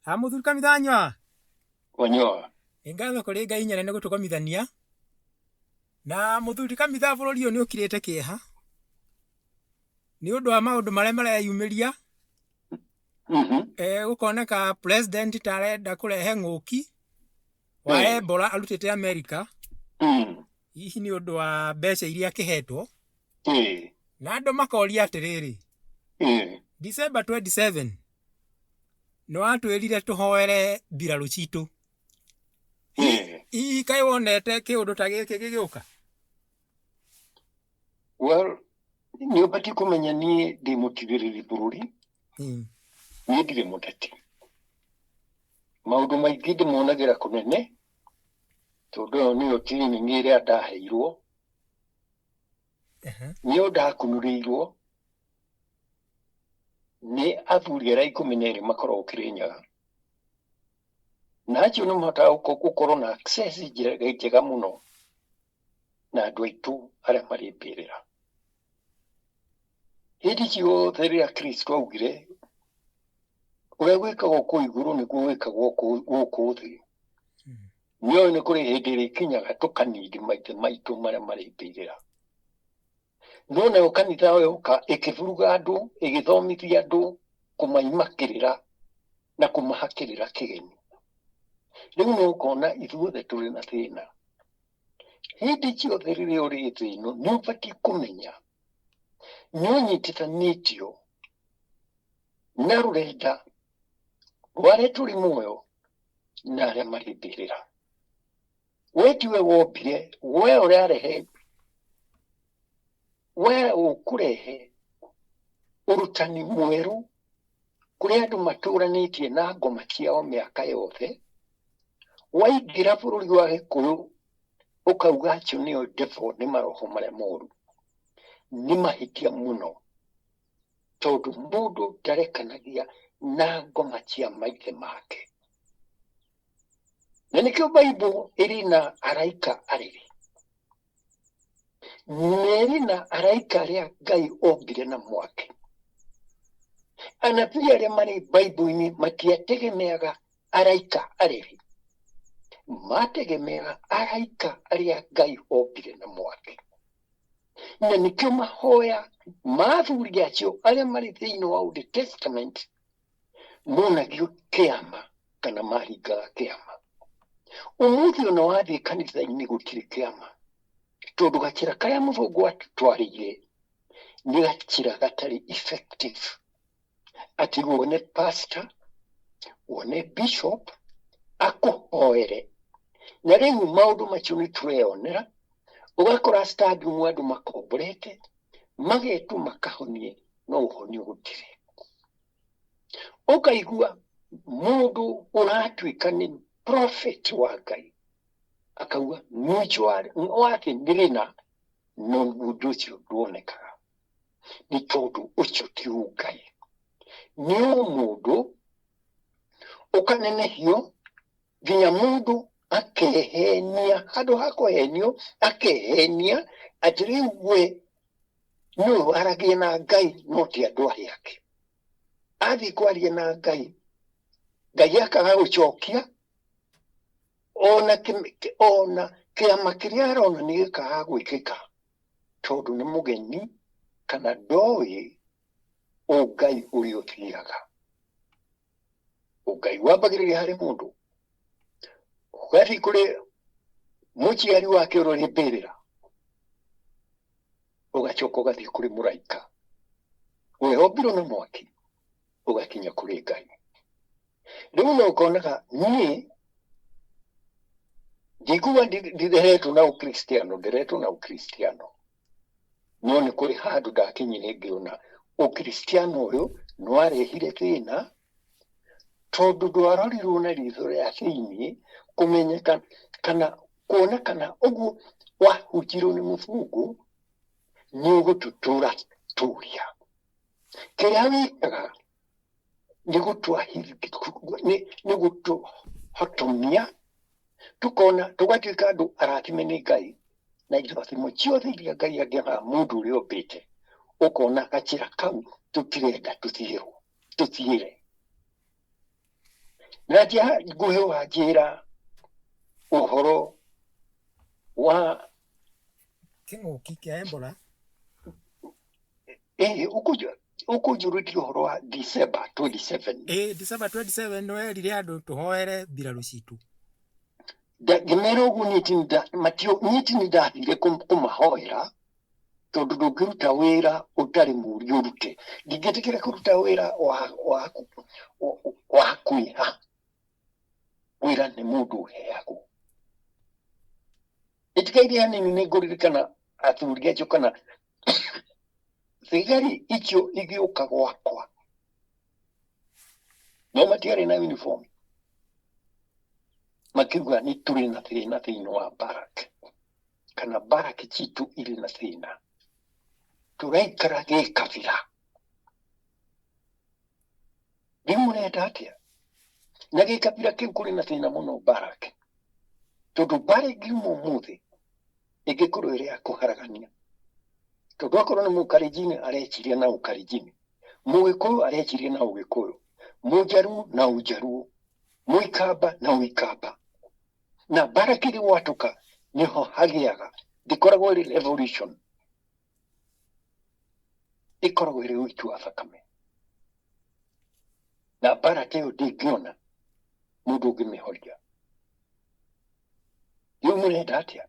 Ha mũthuri Kamithanywa. Wanyoa. Nĩ ngatho kũrĩ Ngai nyene nĩ gũtũgomithania. Na mũthuri Kamitha bũrũri ũyũ nĩ ũkirĩte kĩeha nĩ ũndũ wa maũndũ marĩa mareyumĩria. Gũkoneka president ta arenda kũrehe ng'ũki wa Ebola arutĩte Amerika, hihi nĩ ũndũ wa mbeca iria akĩhetwo. Na andũ makoria atĩrĩrĩ, December 27 nĩ watwĩrire tũhoere mbirarũ citũ. Hihi kaĩ wonete kĩũndũ ta gĩkĩ gĩgĩũka? Well, nĩ ũbatiĩ kũmenya niĩ ndĩ mũtigĩrĩri bũrũri. Niĩ ndirĩ mũteti. Maũndũ maingĩ ndĩmonagĩra kũnene, tondũ ĩyo nĩyo training ĩrĩa ndaheirwo, nĩyo ndakunũrĩirwo nĩ athuri arĩa 12 makoragwo Kĩrĩnyaga. Na acio nĩ mahotaga gũkorwo na access njega mũno na andũ aitũ arĩa marĩ mbĩrĩra. Hĩndĩ ciothe rĩrĩa Kristo augire ũrĩa gwĩkagwo kũu igũrũ nĩguo gwĩkagwo gũkũ thĩ, nĩoĩ nĩ kũrĩ hĩndĩ ĩrĩkinyaga tũkanindi maithe maitũ marĩa marĩ mbĩrĩra. No nayo kanitha yoka ĩkĩburuga andũ, ĩgĩthomithia andũ kũmaima kĩrĩra na kũmaha kĩrĩra kĩgeni. Rĩu no ũkona ithuothe tũrĩ na thĩna. Hĩndĩ ciothe rĩrĩa ũrĩ thĩ ĩno nĩ ũbatiĩ kũmenya nĩ ũnyitithanĩtio na rũrenda rwa arĩa tũrĩ muoyo na arĩa marĩ mbĩrĩra. We tiwe wombire, we ũrarehe, we ũkũrehe ũrutani mwerũ kũrĩ andũ matũranĩtie na ngoma ciao mĩaka yothe. Waingĩra bũrũri wa Gĩkũyũ ũkauga acio nĩo devil, nĩ maroho marĩa moru. Nĩ mahĩtia mũno, tondũ mũndũ ndarekanagia na ngoma cia maithe make. Na nĩkĩo Bible ĩrĩ na araika arĩrĩ, na ĩrĩ na araika arĩa Ngai ombire na mwaki. Anabii arĩa marĩ Bible-inĩ matiategemeaga araika arĩrĩ, mategemeaga araika arĩa Ngai ombire na mwaki. Na nĩkĩo mahoya ma athuri acio arĩa marĩ thĩinĩ wa Old Testament monagio kĩama kana maringaga kĩama. Ũmũthĩ ona wathiĩ kanitha-inĩ gũtirĩ kĩama, tondũ gacĩra karĩa mũthũngũ atũtwarĩire nĩ gacĩra gatarĩ effective. Atĩ wone pastor, wone bishop akũhoere. Na rĩu maũndũ macio nĩ tũreyonera, ũgakora stadium andũ makomborete, magetwo makahonie, no ũhonio gũtirĩ. Ũkaigua mũndũ ũratuĩka nĩ prophet wa Ngai akauga mũico wake nĩ rĩna, no ũndũ ũcio nduonekaga, nĩ tondũ ũcio ti ũngai, nĩ ũmũndũ ũkanenehio nginya mũndũ akehenia, handũ ha kũhenio akehenia atĩ rĩu we nĩwe waragia na Ngai no ti andũ arĩa angĩ. Athiĩ kwaria na Ngai, Ngai akaga gũcokia, ona ona kĩama kĩrĩa arona nĩ gĩkaga gwĩkĩka, tondũ nĩ mũgeni kana ndoĩ ũngai ũrĩa ũthiaga. Ũngai wambagĩrĩria harĩ mũndũ, ũgathiĩ kũrĩ mũciari wake ũrĩa ũrĩ mbĩrĩra, ũgacoka ũgathiĩ kũrĩ mũraika ũrĩa wombirwo na mwaki, ũgakinya kũrĩ Ngai. Rĩu no ũkonaga niĩ ndikuga ndireretwo na ũkristiano, nderetwo na ũkristiano, no nĩ kũrĩ handũ ndakinyire ngĩona ũkristiano ũyũ nĩwarehire thĩna, tondũ ndwarorirwo na ritho rĩa thĩiniĩ kũmenyeka kana kuona kana ũguo wahunjirwo nĩ mũthũngũ nĩ ũgũtũtũra tũria. Kĩrĩa wĩkaga nĩ gũtũhotomia, tũkona tũgatuĩka andũ arathime nĩ Ngai, na irathimo ciothe iria Ngai angĩaga mũndũ ũrĩa ombĩte, ũkona gacĩra kau tũtirenda tũthiĩrwo, tũthiĩre. Na nguhĩ wanjĩra ũhoro wa kĩng'ũki kĩa Ebola. Ĩĩ, ũkũnjũrĩtie ũhoro wa December 27. Ĩĩ, December 27 nĩ werire andũ tũhoere mbirarũ citũ. Ngĩmera ũguo niĩ ti niĩ ndathire kũmahoera, tondũ ndũngĩruta wĩra ũtarĩ mũũrie ũrute. Ndingĩtĩkĩra kũruta wĩra wa kwĩha. Wĩra nĩ mũndũ ũheagwo. Ĩtikaire hanini nĩ ngũririkana athuri acio kana thigari icio igĩũka gwakwa, no matiarĩ na uniform, makiuga nĩ tũrĩ na thĩna thĩinĩ wa barak, kana barak citũ irĩ na thĩna, tũraikara gĩkabira. Rĩu mũrenda atĩa? Na gĩkabira kĩu kũrĩ na thĩna mũno barak, tondũ mbara ĩngiuma ũmũthĩ ĩngĩkorwo ĩrĩ ya kũharagania, tondũ akorwo nĩ mũkalenjini areciria na ũkalenjini, mũgĩkũyũ areciria na ũgĩkũyũ, mũnjaruo na ũnjaruo, mũikamba na ũikamba, na mbara kĩrĩ gwatũka nĩho hagĩaga, ndĩkoragwo ĩrĩ revolution, ĩkoragwo ĩrĩ ũiti wa thakame, na mbara ta ĩyo ndĩngĩona mũndũ ũngĩmĩhoria. Rĩu mũrenda atĩa?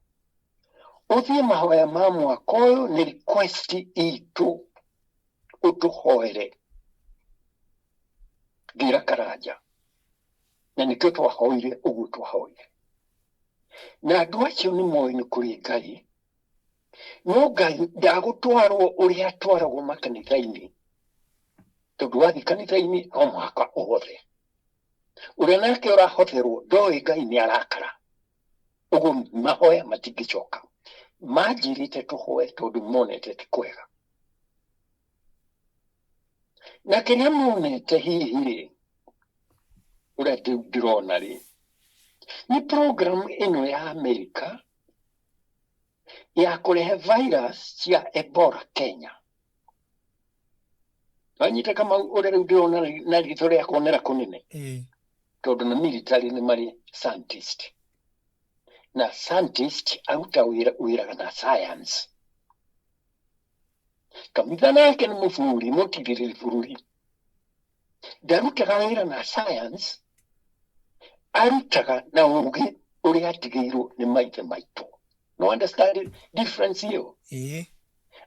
Ũthiĩ mahoya ma mwaka ũyũ nĩ request itũ ũtũhoere. Ngĩra Karanja, na nĩkĩo twahoire ũguo twahoire. Na andũ acio nĩ moĩ nĩ kũrĩ Ngai, no Ngai ndagũtwarwo ũrĩa atwaragwo makanitha-inĩ, tondũ wathiĩ kanitha-inĩ no mũhaka ũhothe. Ũrĩa nake ũrahotherwo ndoĩ Ngai nĩ arakara, ũguo mahoya matingĩcoka. Manjĩrĩte tũhoe tondũ monete ti kwega. Na kĩrĩa monete hihi rĩ, ũrĩa ndĩrona rĩ, nĩ program ĩno ya Amerika ya kũrehe virus cia Ebola Kenya. Wanyita Kamau ũrĩa rĩu ndĩrona na ritho rĩa kuonera kũnene, tondũ na military nĩ marĩ scientist, na scientist aruta wĩra wĩraga na science. Kamitha nake nĩ mũburi mũtirĩrĩri bũrũri, ndarutaga wĩra na science, arutaga na ũgĩ ũrĩa atigĩirwo nĩ maithe maitũ. No understand difference ĩyo? Ĩĩ.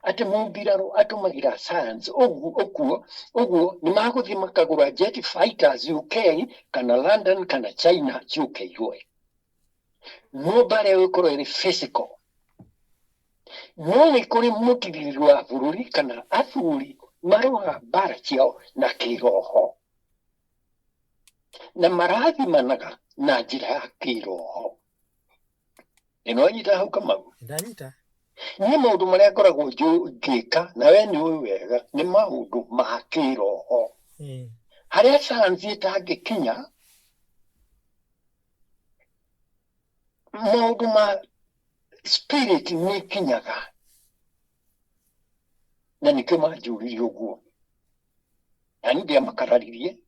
Atĩ mũmbirarũ atũmagĩra science, ũguo ũkuo ũguo nĩ magũthiĩ makagũra jet fighters UK kana London kana China ciũke irũe, no mbara ĩyo ĩkorwo ĩrĩ physical. No nĩ kũrĩ mũtirĩrĩri wa bũrũri kana athuri marũaga mbara ciao na kĩroho, na marathimanaga na njĩra ya kĩroho. Ĩno anyita hau, Kamau? Ndanyita. Niĩ maũndũ marĩa ngoragwo ngĩka, na we nĩ ũĩ wega, nĩ maũndũ ma kĩroho, harĩa sayansi ĩtangĩkinya, maũndũ ma spirit nĩ ikinyaga, na nĩkĩo manjũririe ũguo. Na niĩ ndiamakararirie,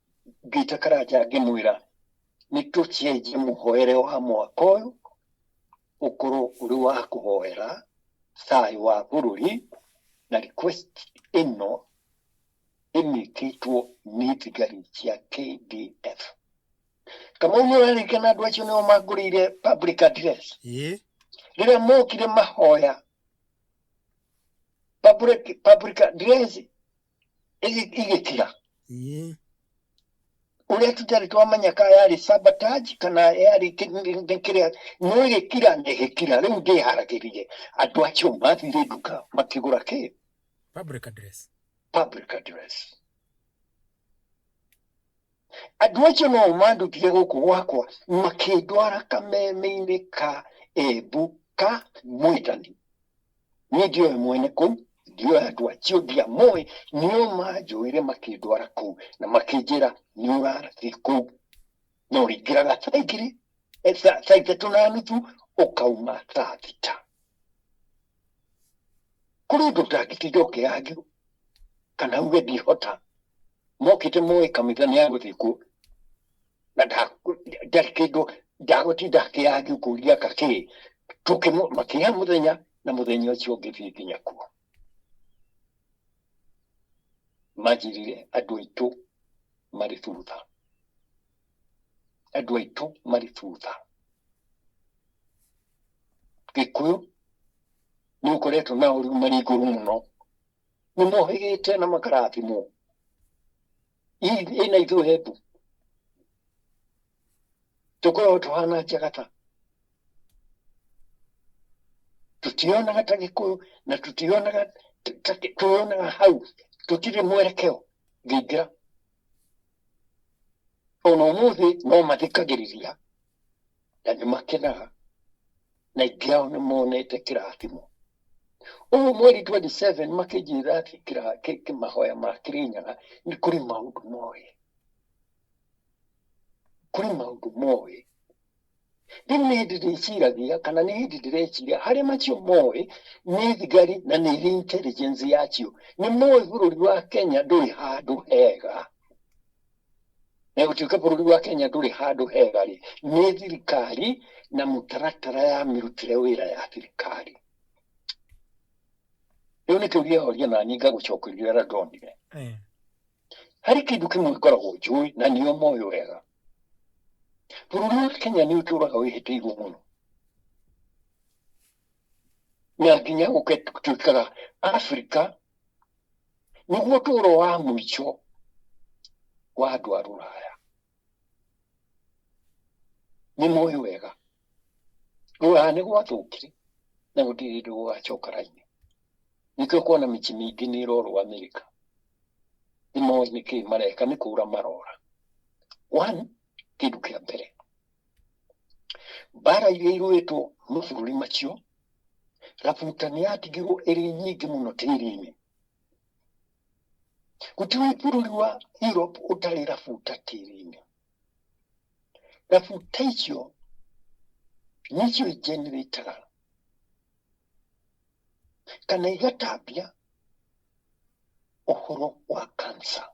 ngĩta Karanja ngĩmwĩra nĩ tũcenjie mũhoere wa mwaka ũyũ ũkorwo ũrĩ wa kũhoera thayũ wa bũrũri, na request ĩno ĩmĩkĩtwo nĩ thigari cia KDF. Kamau, nĩ ũraririkana andũ acio nĩo mangũrĩire public address? Ĩĩ. Rĩrĩa mokire mahoya public address igĩkira. Ũrĩa tũtarĩ twamenya kana yarĩ sabotage kana yarĩ nĩ kĩrĩa, no ĩgĩkira na ĩgĩkira. Rĩu ndĩharagĩrie andũ acio mathire nduka makĩgũra kĩ? Public address. Public address. Andũ acio no mandutire gũkũ gwakwa makĩndwara kameme-inĩ ka Embu ka Mwendani. Niĩ ndioĩ mwene kũu, ndioĩ andũ acio, ndiamoĩ, nĩo manjoire makĩndwara kũu na makĩnjĩra nĩ ũrathiĩ kũu na ũrĩingĩraga thaa 2, thaa 3:30, ũkauma thaa 6. Kũrĩ ũndũ ũtangĩtinda ũkĩangio kana uge ndihota. Mokĩte moĩ kamitha nĩ agũthiĩ kuo na Na ndarĩ kĩndũ ndagũtinda akĩyangi kũria kakĩ makĩhe mũthenya na mũthenya ũcio ũngĩthiĩ nginya kuo. Manjĩrire andũ aitũ marĩ thutha, andũ aitũ marĩ thutha. Gĩkũyũ nĩ ũkoretwo nao rĩu marĩ igũrũ mũno, nĩ mohĩgĩte na makarathimwo. Ĩna ithuĩ Embu tũkoragwo tũhana njagata, tutionaga ta Gĩkũyũ na tutionaga twĩyonaga hau, tũtirĩ mwerekeo. Ngĩingĩra ona ũmũthĩ no mathikagĩrĩria na nĩ makenaga, na aingĩ ao nĩ monete kĩrathimo. Ũguo mweri 27 makĩnjĩra atĩ mahoya ma Kĩrĩnyaga nĩ kũrĩ maũndũ moĩ, kũrĩ maũndũ moĩ. Rĩu nĩ hĩndĩ ndĩciragia kana nĩ hĩndĩ ndĩreciria harĩa macio moĩ nĩ thigari na nĩ irĩ intelligence yacio, nĩ moĩ bũrũri wa Kenya ndũrĩ handũ hega. Na gũtuĩka bũrũri wa Kenya ndũrĩ handũ hega rĩ, nĩ thirikari na mũtaratara ya mĩrutĩre wĩra ya thirikari. Rĩu nĩkĩo gĩoria na niĩ ngagũcokeria ũrĩa ndonire. Harĩ kĩndũ kĩmwe ngoragwo njũĩ na nĩo moĩ wega, bũrũri wa Kenya nĩ ũtũraga wĩhĩtĩirwo mũno na nginya gũtuĩkaga Afrika nĩguo ũtũũro wa mũico wa andũ a rũraya. Nĩ moĩ wega rũraya nĩ gwathũkire na gũtirĩ hĩndĩ gũgacoka raini. Nĩkĩo kuona mĩciĩ mĩingĩ nĩ ĩrorwo Amerika. Nĩ moĩ nĩkĩ mareka, nĩ kũra marora. One, kĩndũ kĩa mbere, mbara iria irũĩtwo mabũrũri macio, rabuta nĩ yatigirwo ĩrĩ nyingĩ mũno tĩri-inĩ. Gũtirĩ bũrũri wa Europe ũtarĩ rabuta tĩri-inĩ. Rabuta icio nĩcio igenerataga kana igatambia ũhoro wa cancer.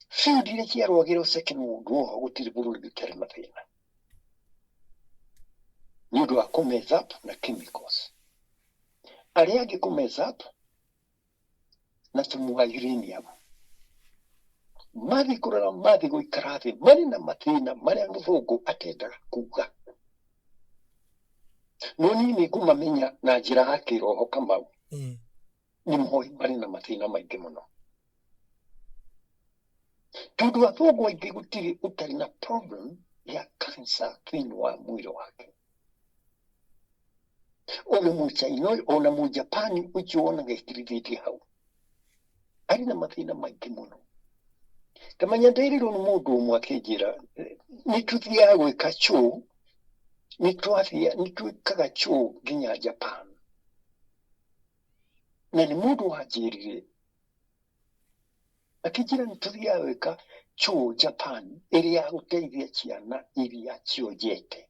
Field iria ciarũagĩrwo Second World War, gũtirĩ bũrũri ũtarĩ mathĩna nĩ ũndũ wa kũ mess up na chemicals, arĩa angĩ kũ mess up na thumu wa uranium. Mathiĩ kũrora, mathiĩ gũikara thĩ marĩ na mathĩna marĩa mũthũngũ atendaga kuga, no niĩ nĩ ngũmamenya na njĩra ya kĩroho. Kamau, nĩ moĩ marĩ na mathĩna maingĩ mũno, tondũ athũngũ aingĩ gũtirĩ ũtarĩ na problem ya cancer thĩinĩ wa mwĩrĩ wake. Ona mũchaina, ona mũjapani ũcio wonaga ekirithĩtie hau arĩ na mathĩna maingĩ mũno. Tamenya ndĩrirwo nĩ mũndũ ũmwe akĩnjĩra nĩ tũthiaga gwĩka show, nĩ twathia nĩ twĩkaga show nginya Japan, na nĩ mũndũ wanjĩrire akĩnjĩra nĩ tũthiaga gwĩka show Japan ĩrĩ ya gũteithia ciana iria cionjete.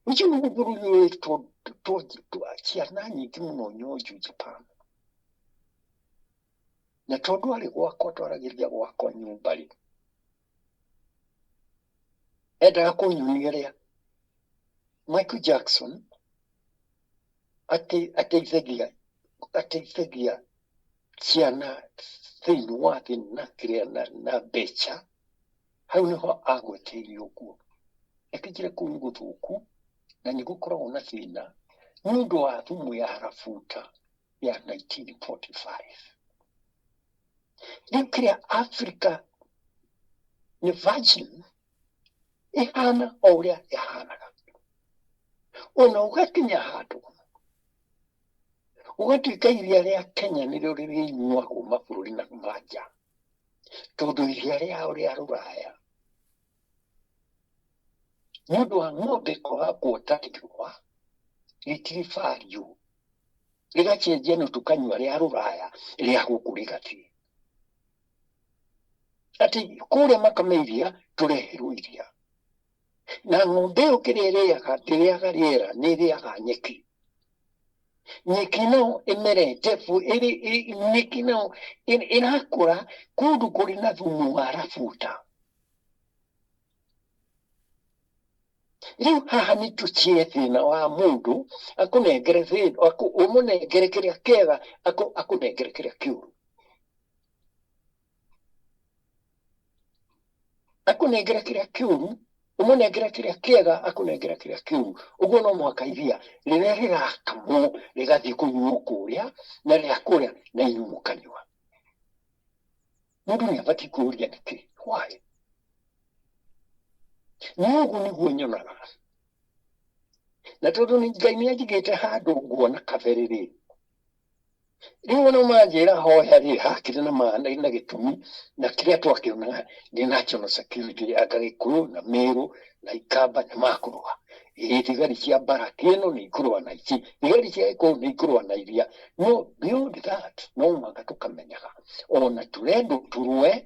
Ũcio nĩguo bũrũri ũrĩ ciana nyingĩ mũno nyonju, Japan. Na tondũ arĩ gwakwa, twaragĩria gwakwa nyũmba rĩ, endaga kũnyonia ũrĩa Michael Jackson atĩ ateithagia ciana thĩinĩ wa thĩ na kĩrĩa na mbeca. Hau nĩho agweteire ũguo, akĩnjĩra kũu nĩ gũthũku na nĩ gũkoragwo na thĩna nĩ ũndũ wa thumu ya rabuta ya 1945. Rĩu kĩrĩa Africa nĩ virgin, ĩhana o ũrĩa ĩhanaga, ona ũgakinya handũ ũgatuĩka iria rĩa Kenya nĩrĩo rĩrĩnyuagwo mabũrũri na manja, tondũ iria rĩao rĩa rũraya nĩ ũndũ wa ng'ombe kwaga kuota riũa rĩtirĩ value, rĩgacenjia na tũkanyua rĩa rũraya, rĩa gũkũ rĩgathiĩ atĩ kũrĩa makame iria tũreherwo iria. Na ng'ombe ĩyo kĩrĩa ĩrĩaga, ndĩrĩaga rĩera, nĩ ĩrĩaga nyeki. Nyeki ĩno ĩmerete nyeki ĩno ĩrakũra kũndũ kũrĩ na thumu wa rabuta. Rĩu haha nĩ tũchie thĩna wa mũndũ akũnengere thĩna, ũmũnengere kĩrĩa kĩega, akũnengere kĩrĩa kĩũru. Akũnengere kĩrĩa kĩũru, ũmũnengere kĩrĩa kĩega, akũnengere kĩrĩa kĩũru. Ũguo no mũhaka iria rĩrĩa rĩrakamwo rĩgathiĩ kũnyuo kũrĩa, na rĩa kũrĩa na inyuĩ mũkanyua. Mũndũ nĩ abatiĩ kũũria nĩkĩ? Why? Nĩ ũguo nĩguo nyonaga. Na tondũ nĩ Ngai nĩ anjigĩte handũ nguona kabere rĩ, rĩu ona manjĩra hoya rĩ, hakĩrĩ na maana na gĩtũmi, na kĩrĩa twakĩonaga nĩ national security ya Gĩkũyũ na Meru na Ikamba nĩ makũrũa. Ĩĩ thigari cia mbaraki ĩno nĩ ikũrũa na ici, thigari cia Gĩkũyũ nĩ ikũrũa na iria. No beyond that, no mũhaka tũkamenyaga ona tũrendwo tũrũe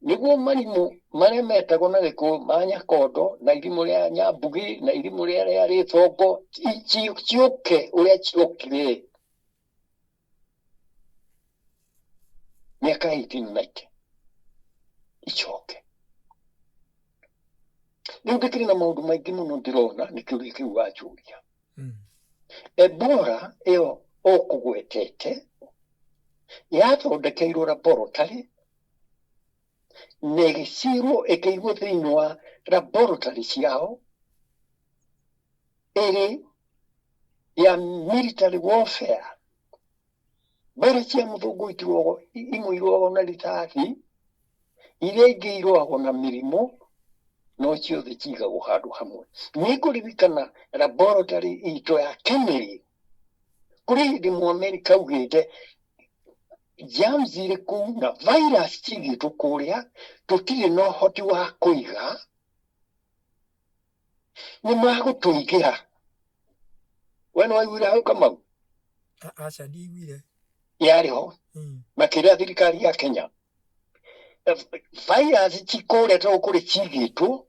nĩguo marimũ marĩa metagwo na Gĩkũyũ ma Nyakondo na irimũ rĩa Nyambugi na irimũ rĩa rĩa Rĩthongo ciũke ũrĩa ciokire mĩaka 1890 icoke. Rĩu ndĩkĩrĩ na maũndũ maingĩ mũno ndĩrona nĩ kĩũria kĩu wanjũria. Ebola ĩyo ũkũgwetete yathondekeirwo laboratory na ĩgĩcirwo ĩkĩigwo thĩinĩ wa laboratory ciao ĩrĩ ya military warfare. Mbara cia mũthũngũ itirũagwo, imwe irũagwo na rithathi, iria ingĩ irũagwo na mĩrimũ, no ciothe cigagwo handũ hamwe. Nĩ ngũririkana laboratory itũ ya Kemiri, kũrĩ hĩndĩ Mũamerika augĩte germs irĩ kũu na virus cigĩtwo kũrĩa, tũtirĩ na ũhoti wa kũiga, nĩ magũtũigĩra. We nĩ waiguire hau Kamau? Aca ndiiguire. Yarĩ ho. Makĩra thirikari ya Kenya virus ci kũrĩa tondũ kũrĩ cigĩtwo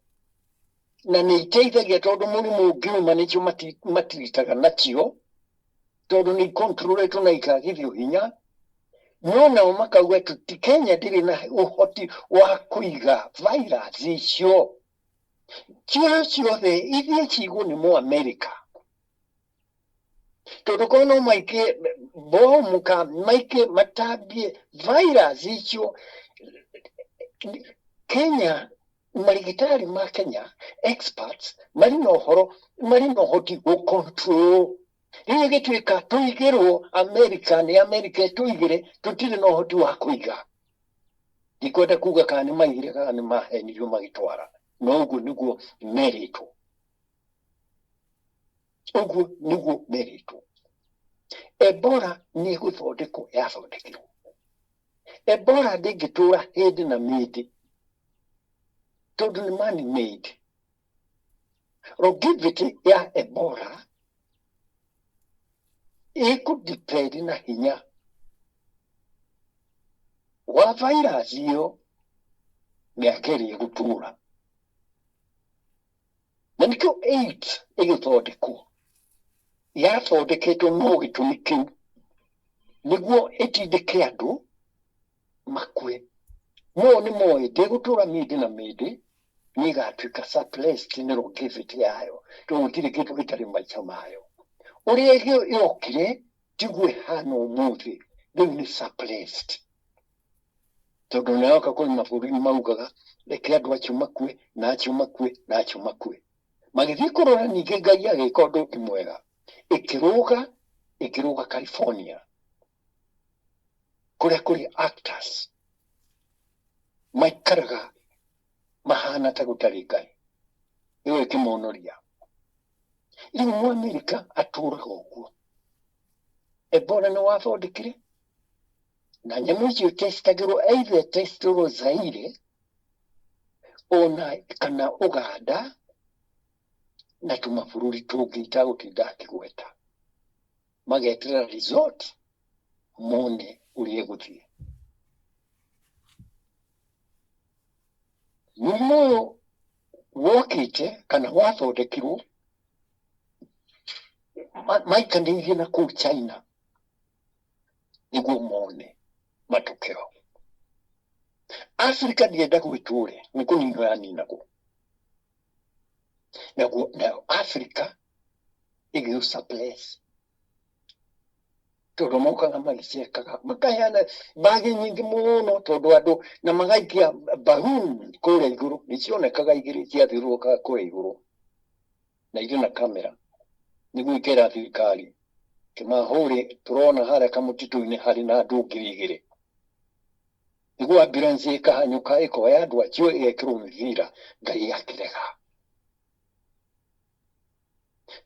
na nĩ iteithagia tondũ mũrimũ ũngiuma nĩcio matiritaga nacio tondũ nĩ ikontroletwo na ikagithio hinya, no nao makauga tũti Kenya ndĩrĩ na ũhoti wa kũiga virus icio cio ciothe ithiĩ cigwo nĩ Mũamerika, tondũ korwo no maikie bomu ka maikie matambie virus icio Kenya, marigitari ma Kenya experts marĩ na ũhoro, marĩ na ũhoti gũ control. Rĩu ĩgĩtuĩka tũigĩrwo Amerika nĩ Amerika ĩtũigĩre, tũtirĩ na ũhoti wa kũiga. Ndikwenda kuga kana nĩ maigire kana nĩ mahenirio magĩtwara, no ũguo nĩguo merĩtwo. Ũguo nĩguo merĩtwo. Ebola nĩ gũthondekwo yathondekirwo. Ebola ndĩngĩtũra hĩndĩ na mĩndĩ tondũ nĩ man made. Longevity ya Ebola ĩkũdepend na hinya wa virus ĩyo mĩaka ĩrĩa ĩgũtũra. Na nĩkĩo AIDS ĩgĩthondekwo, yathondeketwo no gĩtũmi kĩu nĩguo ĩtindĩke andũ makue. No nĩ moĩ ndĩgũtũra mĩndĩ na mĩndĩ, nĩ ĩgatuĩka suppressed nĩ longevity yayo, tondũ gũtirĩ kĩndũ gĩtarĩ maica mayo. Ũrĩa yokire tiguo ĩhana ũmũthĩ, rĩu nĩ suppressed. Tondũ nĩ yoka kũrĩ mabũrũri maugaga reke andũ acio makue na acio makue na acio makue. Magĩthiĩ kũrora ningĩ Ngai agĩka ũndũ ũngĩ mwega, ĩkĩrũga ĩkĩrũga California kũrĩa kũrĩ actors maikaraga mahana ta gũtarĩ Ngai, ĩyo ĩkĩmonoria. Rĩu Mũamerika atũraga ũguo. Ebola nĩ wathondekire na nyamũ icio testagĩrwo either testagĩrwo Zaire ona kana Uganda na tũmabũrũri tũngĩ itagũtinda akĩgweta, mageterera result mone ũrĩa ĩgũthiĩ. Mũrimũ ũyũ wokĩte kana wathondekirwo Maikanĩirie na kũu China nĩguo mone matokeo. Afrika ndĩendagwo ĩtũre, nĩ kũninwo yaninagwo. Naguo nayo Afrika ĩgĩũsuppress tondũ mokaga magĩcekaga makaheana mbagi nyingĩ mũno tondũ andũ na magaikia balloon kũrĩa igũrũ, nĩ cionekaga igĩrĩ ciathiũrũrũkaga kũrĩa igũrũ na irĩ na kamera nĩguo ikera thirikari kĩmahũrĩ tũrona harĩa kamũtitũ-inĩ harĩ na andũ 2000 nĩguo ambulance ĩkahanyũka ĩkoya andũ acio ĩgekĩrwo mĩbira. Ngai akĩrega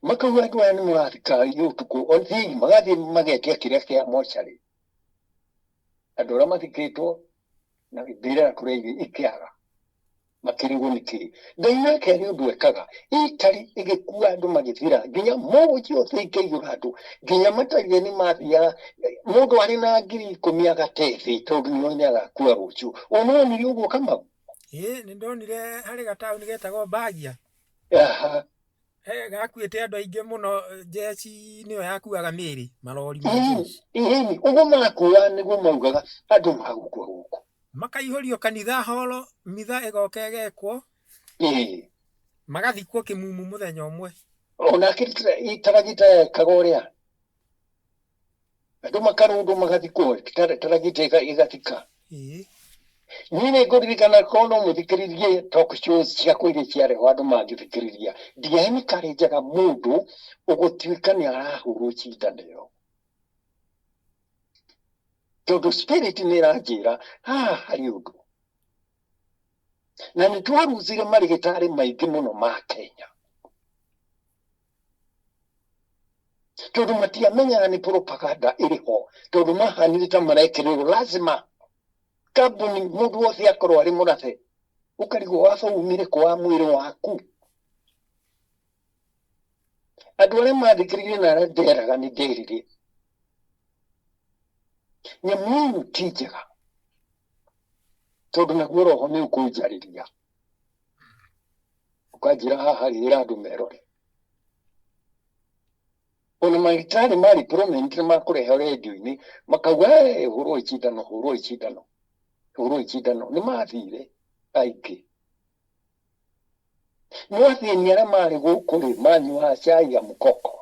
makauga andũ aya nĩ mũrathika ũtukũ othiĩ magathiĩ magetia kĩrĩa kĩa mocarĩ andũ arĩa mathikĩtwo na mbĩrĩra kũrĩa irĩ ikĩaga makĩrigwo nĩ kĩĩ. Ngai nake arĩ ũndũ ekaga, Italy ĩgĩkua andũ magĩthira nginya mũgũ ciothe ikĩiyũra andũ nginya matarire nĩ mathiaga mũndũ arĩ na 10,000 agate thĩ tondũ nĩoĩ nĩ agakua rũciũ. Ũnonire ũguo Kamau? Ĩĩ nĩ ndonire harĩ gataũni getagwo Bagia. Aha. Gakuĩte andũ aingĩ mũno, jeshi nĩyo yakuaga mĩĩrĩ, marori ma jeshi. Ĩni ũguo makua nĩguo maugaga andũ magũkua gũkũ. Makaihũrio kanitha horo, mitha ĩgoka ĩgekwo, magathikwo kĩmumu mũthenya ũmwe. Onake taragita yekaga ũrĩa andũ makarũndwo magathikwo, taragita ĩgathika. Niĩ nĩ ngũririkana korwo no mũthikĩrĩrie talk shows ciakwa iria ciarehwo andũ mangĩthikĩrĩria, ndienikarenjaga mũndũ ũgũtuĩka nĩ arahũrwo cindano ĩyo tondũ spirit nĩ ĩranjĩra haha harĩ ũndũ. Na nĩ twaruzire marĩgĩtarĩ maingĩ mũno ma Kenya tondũ matiamenyaga nĩ propaganda ĩrĩ ho, tondũ mahanire ta marekĩrĩrwo lazima kambuni mũndũ wothe akorwo arĩ mũrathe ũkarigwo watho umire kũ wa mwĩrĩ waku. Andũ arĩa mathikĩrĩirie na arĩa nderaga nĩ nderire nyamũ ĩno ti njega tondũ naguo roho nĩ ũkũnjarĩria ũkanjĩra haha rĩra andũ merore. Ona marĩgĩtarĩ marĩ prominent nĩ makũrehe rendio-inĩ makauga "Hey, hũrwo icindano, hũrwo icindano, hũrwo icindano." Nĩ mathire aingĩ no athĩni arĩa marĩ gũkũ rĩ manyuaga cai ya mũkoko,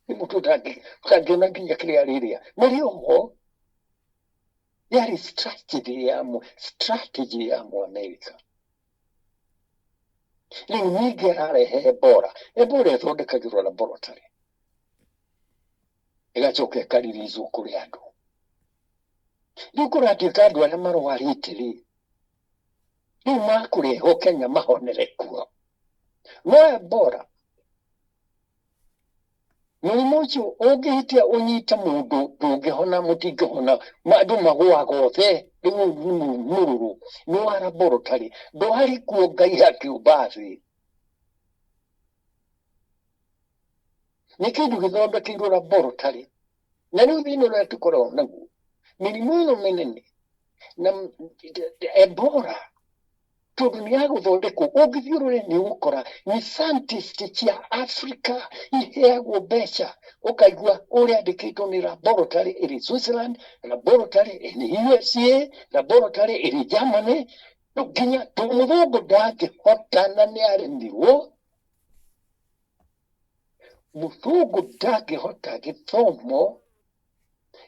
nĩ mũndũ ũtangĩona nginya kĩrĩa rĩrĩa marĩ oho. Yarĩ strategy ya mu America. Rĩu ningĩ ararehe Ebola. Ebola ĩthondekagĩrwo laboratory ĩgacoka ĩkaririzwo kũrĩ andũ. Rĩu kũratuĩka andũ arĩa marwarĩte rĩ rĩu makũrehwo Kenya mahonere kuo. No Ebola mũrimũ ũcio ũngĩhĩtia ũnyite mũndũ ndũngĩhona, mũtingĩhona, andũ magũaga othe. Rĩu nĩ mũrũrũ nĩ wa laboratory, ndwarĩ kuo Ngai akĩũmba thĩ. Nĩ kĩndũ gĩthondekeirwo laboratory. Na rĩu thĩna ũrĩa tũkoragwo naguo mĩrimũ ĩno mĩnene na Ebola tondũ nĩ ya gũthondekwo, ũngĩthiĩ ũrore nĩ ũgũkora nĩ scientist cia Africa iheagwo mbeca, ũkaigua ũrĩa andĩkĩtwo nĩ laboratory ĩrĩ Switzerland, laboratory ĩrĩ USA, laboratory ĩrĩ Germany. Nginya mũthũngũ ndangĩhota na nĩ aremirwo, mũthũngũ ndangĩhota gĩthomo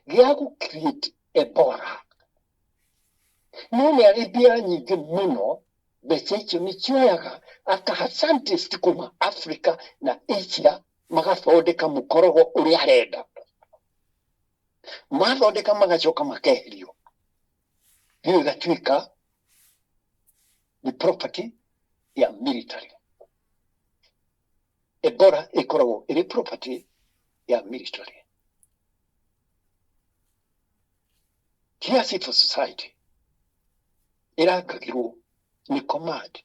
gĩa gũ create Ebola. No nĩ arĩ mbia nyingĩ mũno, mbeca icio nĩ cioyaga akaha scientist kuma Africa na Asia magathondeka mũkorogo ũrĩa arenda. Mathondeka magacoka makeherio, rĩu ĩgatuĩka nĩ property ya military. Ebola ĩkoragwo ĩrĩ property ya military, ti ya civil society, ĩrangagĩrwo nĩ command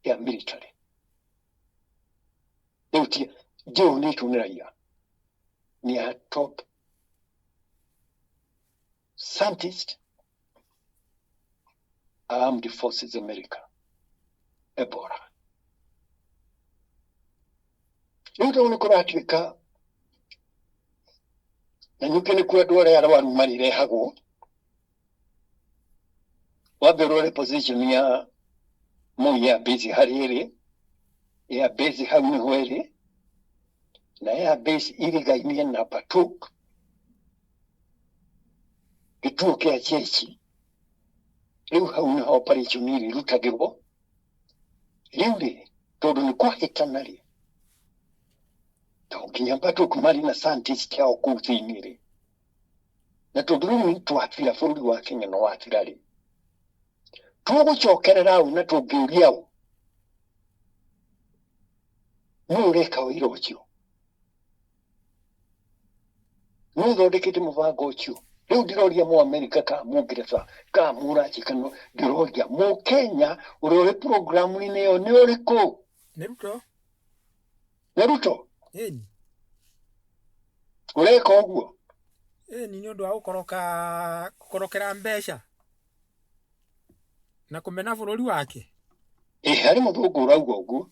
ya military. Rĩu ti ndĩonĩtwo nĩ raia, nĩ ya top scientist Armed Forces America. Ebola Rĩu tondũ nĩ kũratuĩka na nyingĩ nĩkuo andũ arĩa arwaru marĩrehagwo, wambe ũrore position ya Moi ya base harĩa ĩrĩ, ya base hau nĩho ĩrĩ, na ya base irigainie na Batuk, gĩtuo kĩa jeshi. Rĩu hau nĩho operation ĩrĩrutagĩrwo. Rĩu rĩ, tondũ nĩ kwahĩtana rĩ, to nginya Batuk marĩ na scientist ao kũu thĩinĩ rĩ, na tondũ rĩu nĩ twathira bũrũri wa Kenya nĩ wathira rĩ, tũgũcokerera ũ na tũngĩũria ũ nũ ũreka wĩra ũcio, nũ ũthondekete mũbango ũcio? Rĩu ndĩroria Mũamerika kana Mũngeretha kana Mũraci kana ndĩroria Mũkenya ũrĩa ũrĩ programu-inĩ ĩyo nĩ ũrĩkũ? Nĩ Ruto. Nĩ Ruto? Ĩni. Ũreka ũguo? Ĩni, nĩ ũndũ wa gũkoroka gũkorokera mbeca na kũmena bũrũri wake. Ĩ harĩ mũthũngũ ũrauga ũguo,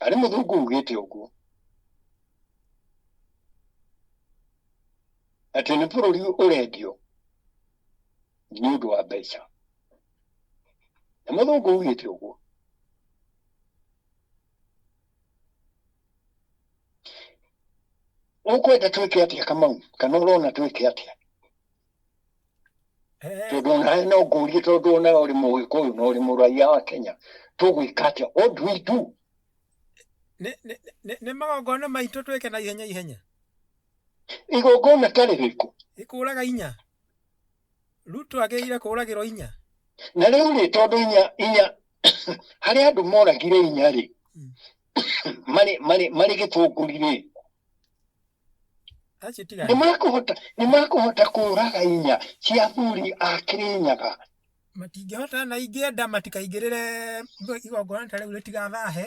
harĩ mũthũngũ ugĩte ũguo atĩ nĩ bũrũri ũrendio nĩ ũndũ wa mbeca, nĩ mũthũngũ ugĩte ũguo. Ũkwenda twĩke atĩa Kamau, kana ũrona twĩke atĩa? Tondũ onawe no ngũrie, tondũ onawe ũrĩ Mũgĩkũyũ na ũrĩ mũraiya wa Kenya, tũgwĩka atĩa? What do we do? Nĩ magongona maitũ twĩke na ihenya ihenya. Igongona ta rĩrĩkũ? Ikũraga inya. Ruto agĩrĩire kũragĩrwo inya. Na rĩu rĩ, tondũ inya inya harĩ andũ moragire inya rĩ, marĩ marĩ marĩ gĩtũngũri rĩ, Acio tiga nĩ makũhota kũraga inya cia athuri a Kĩrĩnyaga. Matingĩhota, na ingĩenda matikaingĩrĩre igongona ta rĩu rĩtigathahe,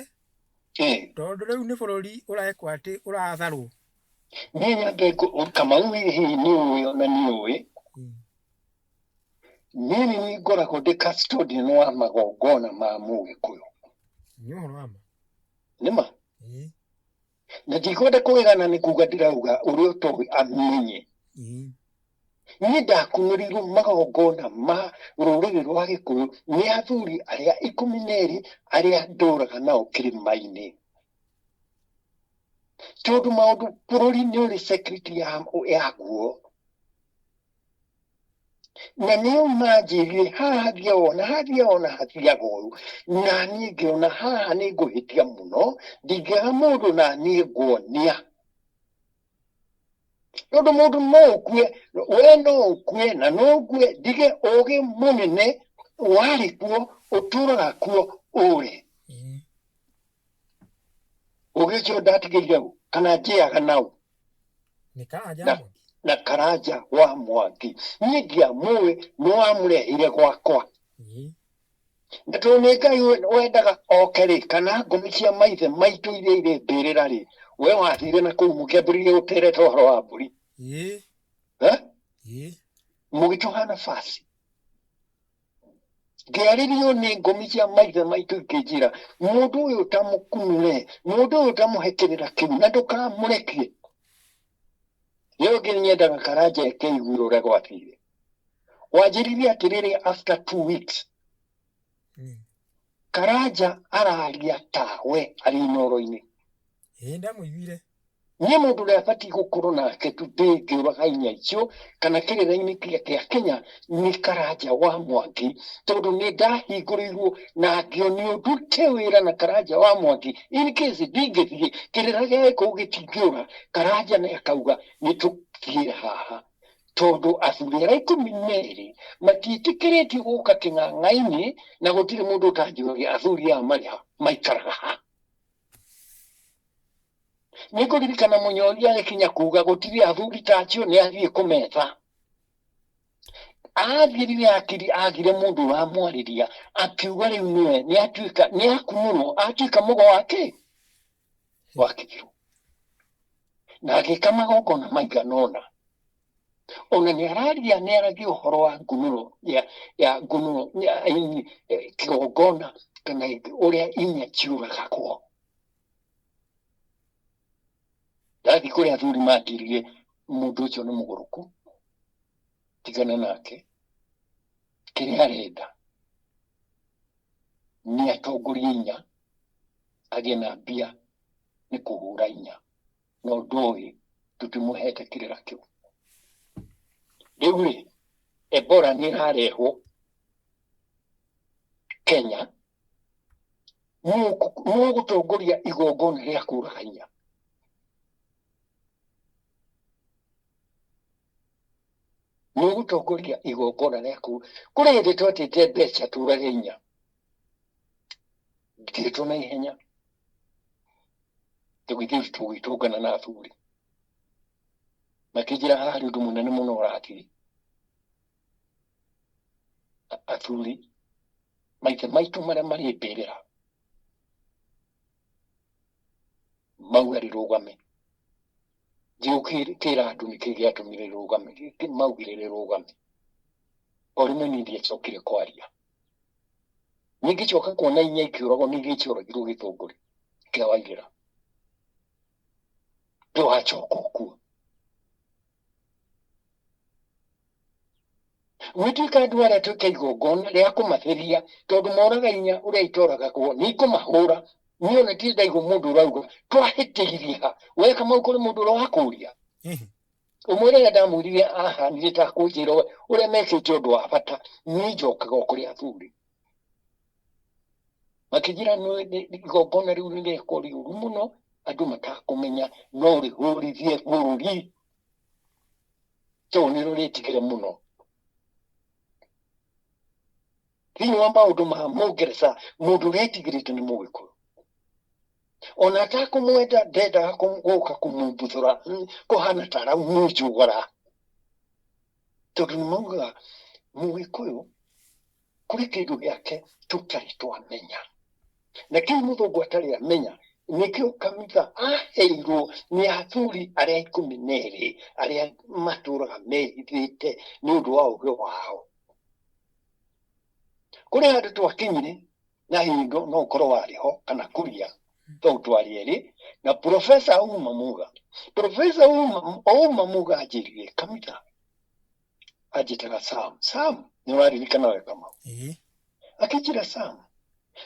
tondũ rĩu nĩ bũrũri ũrekwo atĩ ũratharwo. Niĩ nyambe Kamau, hihi nĩ ũĩ ona nĩ ũĩ, niĩ nĩ niĩ ngoragwo ndĩ custodian wa magongona ma Mũgĩkũyũ. Nĩ ũhoro wa ma. Nĩ ma. Na ndikwenda kũregana nĩ kuga ndĩrauga ũrĩa ũtoĩ amenye. Niĩ ndakunũrĩirwo magongona ma rũrĩrĩ rwa Gĩkũyũ nĩ athuri arĩa 12 arĩa ndũraga nao kĩrĩma-inĩ. Tondũ maũndũ bũrũri nĩ ũrĩ security yaguo. Na nĩo manjĩrire haha hathiaga ũũ na hathiaga ũũ na hathiaga ũũ, na niĩ ngĩona haha nĩ ngũhĩtia mũno, ndingĩaga mũndũ na niĩ nguonia. Tondũ mũndũ no ũkue, we no ũkue na no ngue, ndige ũgĩ mũnene warĩ kuo, ũtũraga kuo ũre. Ũgĩ ũcio ndatigĩire ũ kana njĩaga nau? Nĩ Karanja Na Mwangi. Na Karanja wa Mwangi niĩ ndiamũĩ, nĩ wamũrehire gwakwa. Na tondũ nĩ Ngai wendaga oke rĩ, kana ngũmi cia maithe maitũ iria irĩ mbĩrĩra rĩ, we wathire na kũu mũkĩambĩrĩria gũtereta ũhoro wa mbũri. Eh? Mũgĩtũha nabasi. Ngĩarĩrio nĩ ngũmi cia maithe maitũ ikĩnjĩra, mũndũ ũyũ ũtamũkunũre, mũndũ ũyũ ũtamũhe kĩrĩra kĩu na ndũkamũrekie. Rĩu ĩngĩ nyendaga Karanja eke igue ũrĩa gwathire. Wanjĩrire atĩrĩrĩ, after 2 weeks Karanja araria tawe arĩ inoro-inĩ. Ĩĩ, ndamũiguire. Niĩ mũndũ ũrĩa abatiĩ gũkorwo nake today ngĩũraga inya icio kana kĩrĩra-inĩ kĩa Kenya nĩ Karanja wa Mwangi, tondũ nĩ ndahingũrĩirwo na ngĩonio ndute wĩra na Karanja wa Mwangi in case ndingĩthiĩ kĩrĩra gĩa Gĩkũyũ gĩtingĩũra. Karanja nĩ akauga nĩ tũthiĩ haha, tondũ athuri arĩa 12 matiĩtĩkĩrĩtio gũka kĩng'ang'a-inĩ na gũtirĩ mũndũ ũtanjũragia athuri aya marĩ ha, maikaraga ha. Nĩ ngũririkana Mũnyori agĩkinya kuga gũtirĩ athuri ta acio, nĩ athiĩ kũmetha. Athiĩ rĩrĩa akiri agire mũndũ ũramwarĩria, akiuga rĩu nĩwe nĩ atuĩka nĩ akunũrwo, atuĩka mũgo wake wa kĩbirũ, na agĩka magongona maigana ũna. Ona nĩ araria, nĩ aragia ũhoro wa ngunũro ya ngunũro kĩgongona kana ũrĩa inya ciũragagwo. Ndathiĩ kũrĩ athuri manjĩrire mũndũ ũcio nĩ mũgũrũku, tigana nake, kĩrĩa arenda nĩ atongorie inya, agĩe na mbia nĩ kũhũra inya, no ndoĩ tũtimũhete kĩrĩra kĩu. Rĩu rĩ, Ebola nĩ ĩrarehwo Kenya, nũ ũgũtongoria igongona rĩa kũraga inya? Nĩ ũgũtongoria igongona rĩa kũraga? Kũrĩ hĩndĩ twetĩte mbeca tũrage inya, ngĩtwo na ihenya tũgĩthiĩ tũgĩtũngana na athuri, makĩnjĩra haha harĩ ũndũ mũnene mũno ũrathiĩ. Athuri maithe maitũ marĩa marĩ mbĩrĩra mauga rĩrũgame. Ndigũkĩra andũ nĩkĩ gĩatũmire rĩrũgame, maugire rĩrũgame. O rĩmwe niĩ ndiacokire kwaria. Ningĩcoka kuona inya ikĩũragwo nĩ iria cioragirwo Gĩthũngũri kĩa Wairĩra. Ndũgacoka ũkuo. Gwĩtuĩka andũ arĩa twĩke igongona rĩa kũmatheria, tondũ moraga inya ũrĩa itoragagwo, nĩ ikũmahũra. Niĩ ona ndirĩ ndaigua mũndũ ũrauga twahĩtĩirie ha. We Kamau, kũrĩ mũndũ ũrĩa wakũria? Ũmwe rĩrĩa ndamwĩrire ahanire ta kũnjĩra ũrĩa mekĩte ũndũ wa bata. Niĩ njokaga o kũrĩ athuri, makĩnjĩra igongona rĩu nĩrĩekwo rĩũru mũno, andũ matakũmenya, no rĩhũrithie bũrũri, tondũ nĩ rũrĩtigĩre mũno thĩinĩ wa maũndũ ma Mũngereca. Mũndũ ũrĩa etigĩrĩte nĩ Mũgĩkũyũ, ona atakũmwenda ndendaga gũka kũmumbuthũra, kũhana ta aramunjugara, tondũ nĩ maugaga Mũgĩkũyũ kũrĩ kĩndũ gĩake tũtarĩ twamenya, na kĩu mũthũngũ atarĩ amenya nĩkĩo kanitha aheirwo nĩ athuri arĩa 12 arĩa matũraga mehithĩte nĩ ũndũ wa ũgĩ wao. Kũrĩ handũ twakinyire na hingo no ũkorwo warĩ ho kana kũria, tondũ twarĩ erĩ na Profesa Uma Muga. Profesa Uma Muga anjĩrire, "Kamitha," anjĩtaga Sam, "Sam, nĩ ũraririkana we Kamau?" Ĩĩ. Akĩnjĩra, "Sam,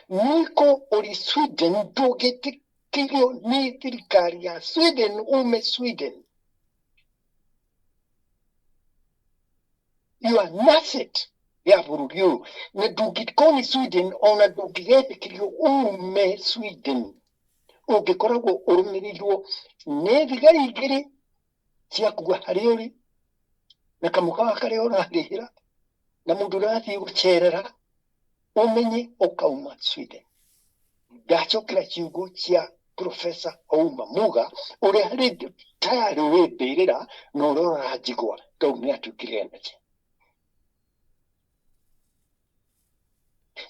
niko ũrĩ Sweden, ndũngĩtĩkĩrio nĩ thirikari ya Sweden ume Sweden. You are an asset ya bũrũri ũyũ, na ndũngĩkorwo nĩ Sweden, ona ndũngĩgetĩkĩrio ume Sweden, ũngĩkoragwo ũrũmĩrĩirwo nĩ thigari igĩrĩ cia kuga harĩa ũrĩ na kamũkawa karĩa ũrarĩhĩra na mũndũ ũrathiĩ gũcerera ũmenye ũkauma Sweden." Ndacokera ciugo cia Professor Ouma Muga, ũrĩa rĩ tayarĩ wĩ mbĩrĩra na ũrĩa ũranjigua, tondũ nĩ atuĩkire energy.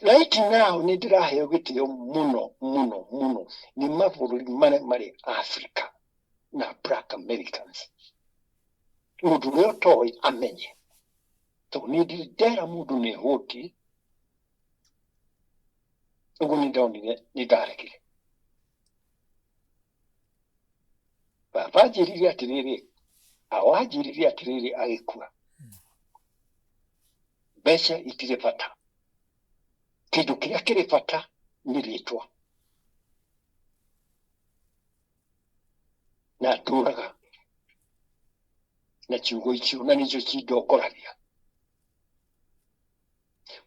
Right now nĩ ndĩraheo gĩtĩo mũno mũno mũno nĩ mabũrũri marĩa marĩ Africa na Black Americans. Mũndũ ũrĩa ũtoĩ amenye, tondũ niĩ ndirĩ ndera mũndũ nĩ hũti ũguo. Nĩ ndonire nĩ ndaregire. Baba anjĩrire atĩrĩrĩ, awanjĩrire atĩrĩrĩ agĩkua, mbeca itirĩ bata, kĩndũ kĩrĩa kĩrĩ bata nĩ rĩtwa. Na ndũraga na ciugo icio, na nĩcio cindongoragia.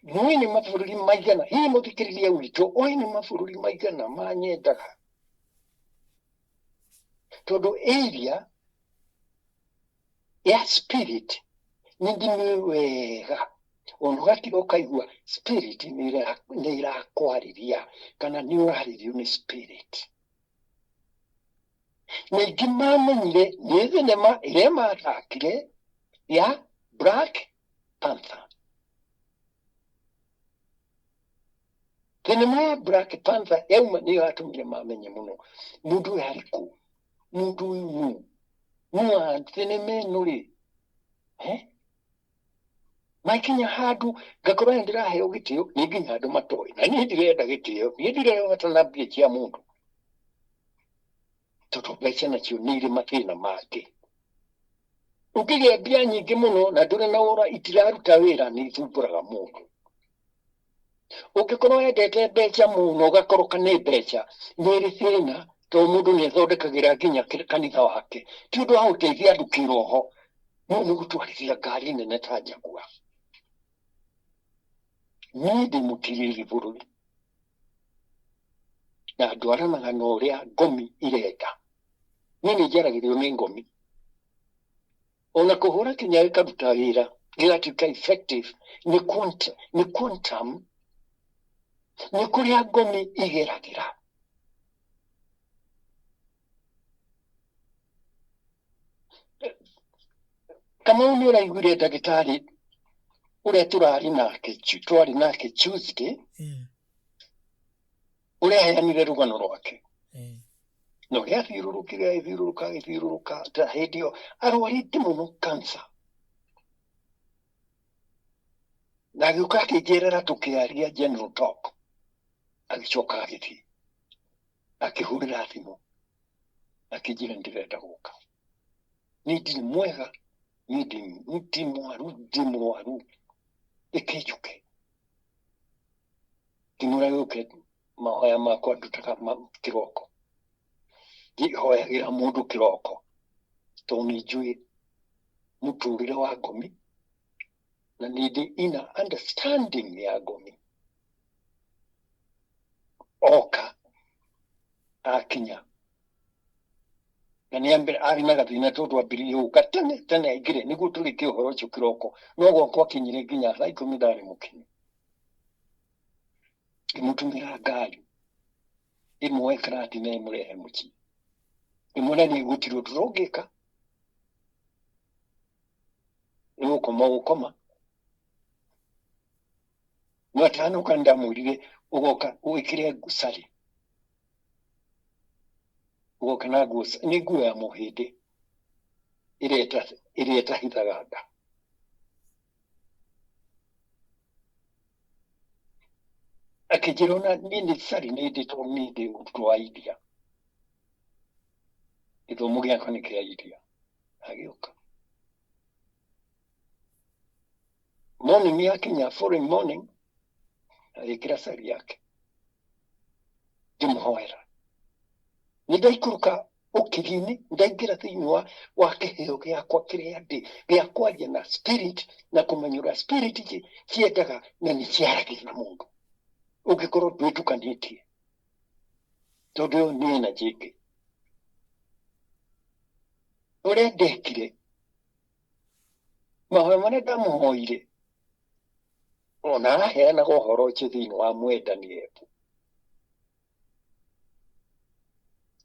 Mũĩ nĩ mabũrũri maigana hihi mũthikĩrĩria witũ ũĩ nĩ mabũrũri maigana manyendaga, tondũ area ya spirit nĩ ndĩmĩũĩ wega. Ona ũgatiga ũkaigua spirit nĩ ĩrakwarĩria kana nĩ ũrarĩrio nĩ spirit. Na ingĩ mamenyire nĩ thenema ĩrĩa mathakire ya Black Panther. Thenema ya Black Panther yauma, nĩyo yatũmire mamenye mũno mũndũ ũyũ arĩ kũ, mũndũ ũyũ nũ nũ wa thenema ĩno rĩ. Eh? Makinya handũ ngakorwo nĩ ndĩraheo gĩtĩo nĩ nginya andũ matoĩ, na niĩ ndirenda gĩtĩo, niĩ ndirenda na mbia cia mũndũ, tondũ mbeca nacio nĩ irĩ mathĩna mangĩ. Ũngĩgĩa mbia nyingĩ mũno na ndũrĩ na ũra, itiraruta wĩra, nĩ ithumbũraga mũndũ. Ũngĩkorwo wendete mbeca mũno ũgakoroka nĩ mbeca, nĩ ĩrĩ thĩna, tondũ mũndũ nĩ ethondekagĩra nginya kanitha wake. Ti ũndũ wa gũteithia andũ kĩroho, no nĩ gũtwarithia ngari nene ta Jaguar. Niĩ ndĩ mũtirĩrĩri bũrũri na ndwaranaga na ũrĩa ngomi irenda. Niĩ nĩ njaragĩrio nĩ ngomi, ona kũhũra kinya gĩkaruta wĩra gĩgatuĩka effective nĩ quantum, nĩ quantum, nĩ kũrĩa ngomi igeragĩra. Kamau nĩ ũraiguire ndagĩtarĩ ũrĩa tũrarĩ nake, twarĩ nake Tuesday, ũrĩa aheanire rũgano rwake na ũrĩa athiũrũrũkire, agĩthiũrũrũka, agĩthiũrũrũka, ta hĩndĩ ĩyo arwarĩte mũno cancer, na agĩũka akĩnjerera tũkĩaria general talk, agĩcoka agĩthiĩ akĩhũrĩra thimũ akĩnjĩra ndĩrenda gũka, niĩ ndirĩ mwega, niĩ ndi mwaru, ndi mũrwaru, reke njũke. Ngĩmwĩra gũke, mahoya makwa ndutaga kĩroko, ndihoyagĩra mũndũ kĩroko, tondũ nĩ njũĩ mũtũrĩre wa ngomi na nĩ ndĩ ina understanding ya ngomi. Oka akinya na nĩ ambere arĩ na gathĩna tondũ ambĩrĩirie gũka tene tene aingĩre nĩguo tũrĩkie ũhoro ũcio kĩroko, no gwakwa akinyire nginya thaa 10 ndarĩ mũkinyu. Ngĩmũtũmĩra ngari ĩmwe karati na ĩmũrehe mũciĩ, ngĩmwĩra nĩ gũtirĩ ũndũ ũngĩka, nĩ gũkoma ũgũkoma. No atanoka ndamwĩrire ũgoka wĩkĩre sari, ũgoka na nguo, nĩ nguo ya mũhĩndĩ ĩrĩa ĩtahithaga nda. Akĩnjĩra ona niĩ nĩ sari nĩ ndĩ, tondũ niĩ ndĩ mũrutwo wa India, gĩthomo gĩakwa nĩ kĩa India. Agĩũka morning yakinya, following morning agĩkĩra sari yake, ngĩmũhoera. Nĩ ndaikũrũka ũkiri-inĩ, ndaingĩra thĩinĩ wa kĩheo gĩakwa kĩrĩa ndĩ gĩa kwaria na spirit na kũmenya ũrĩa spirit ciendaga na nĩ ciaragia na mũndũ ũngĩkorwo ndwĩtukanĩtie, tondũ ĩyo nĩ energy ĩngĩ. Ũrĩa ndekire, mahoya marĩa ndamũhoire, ona araheanaga ũhoro ũcio thĩinĩ wa mwendani ebu,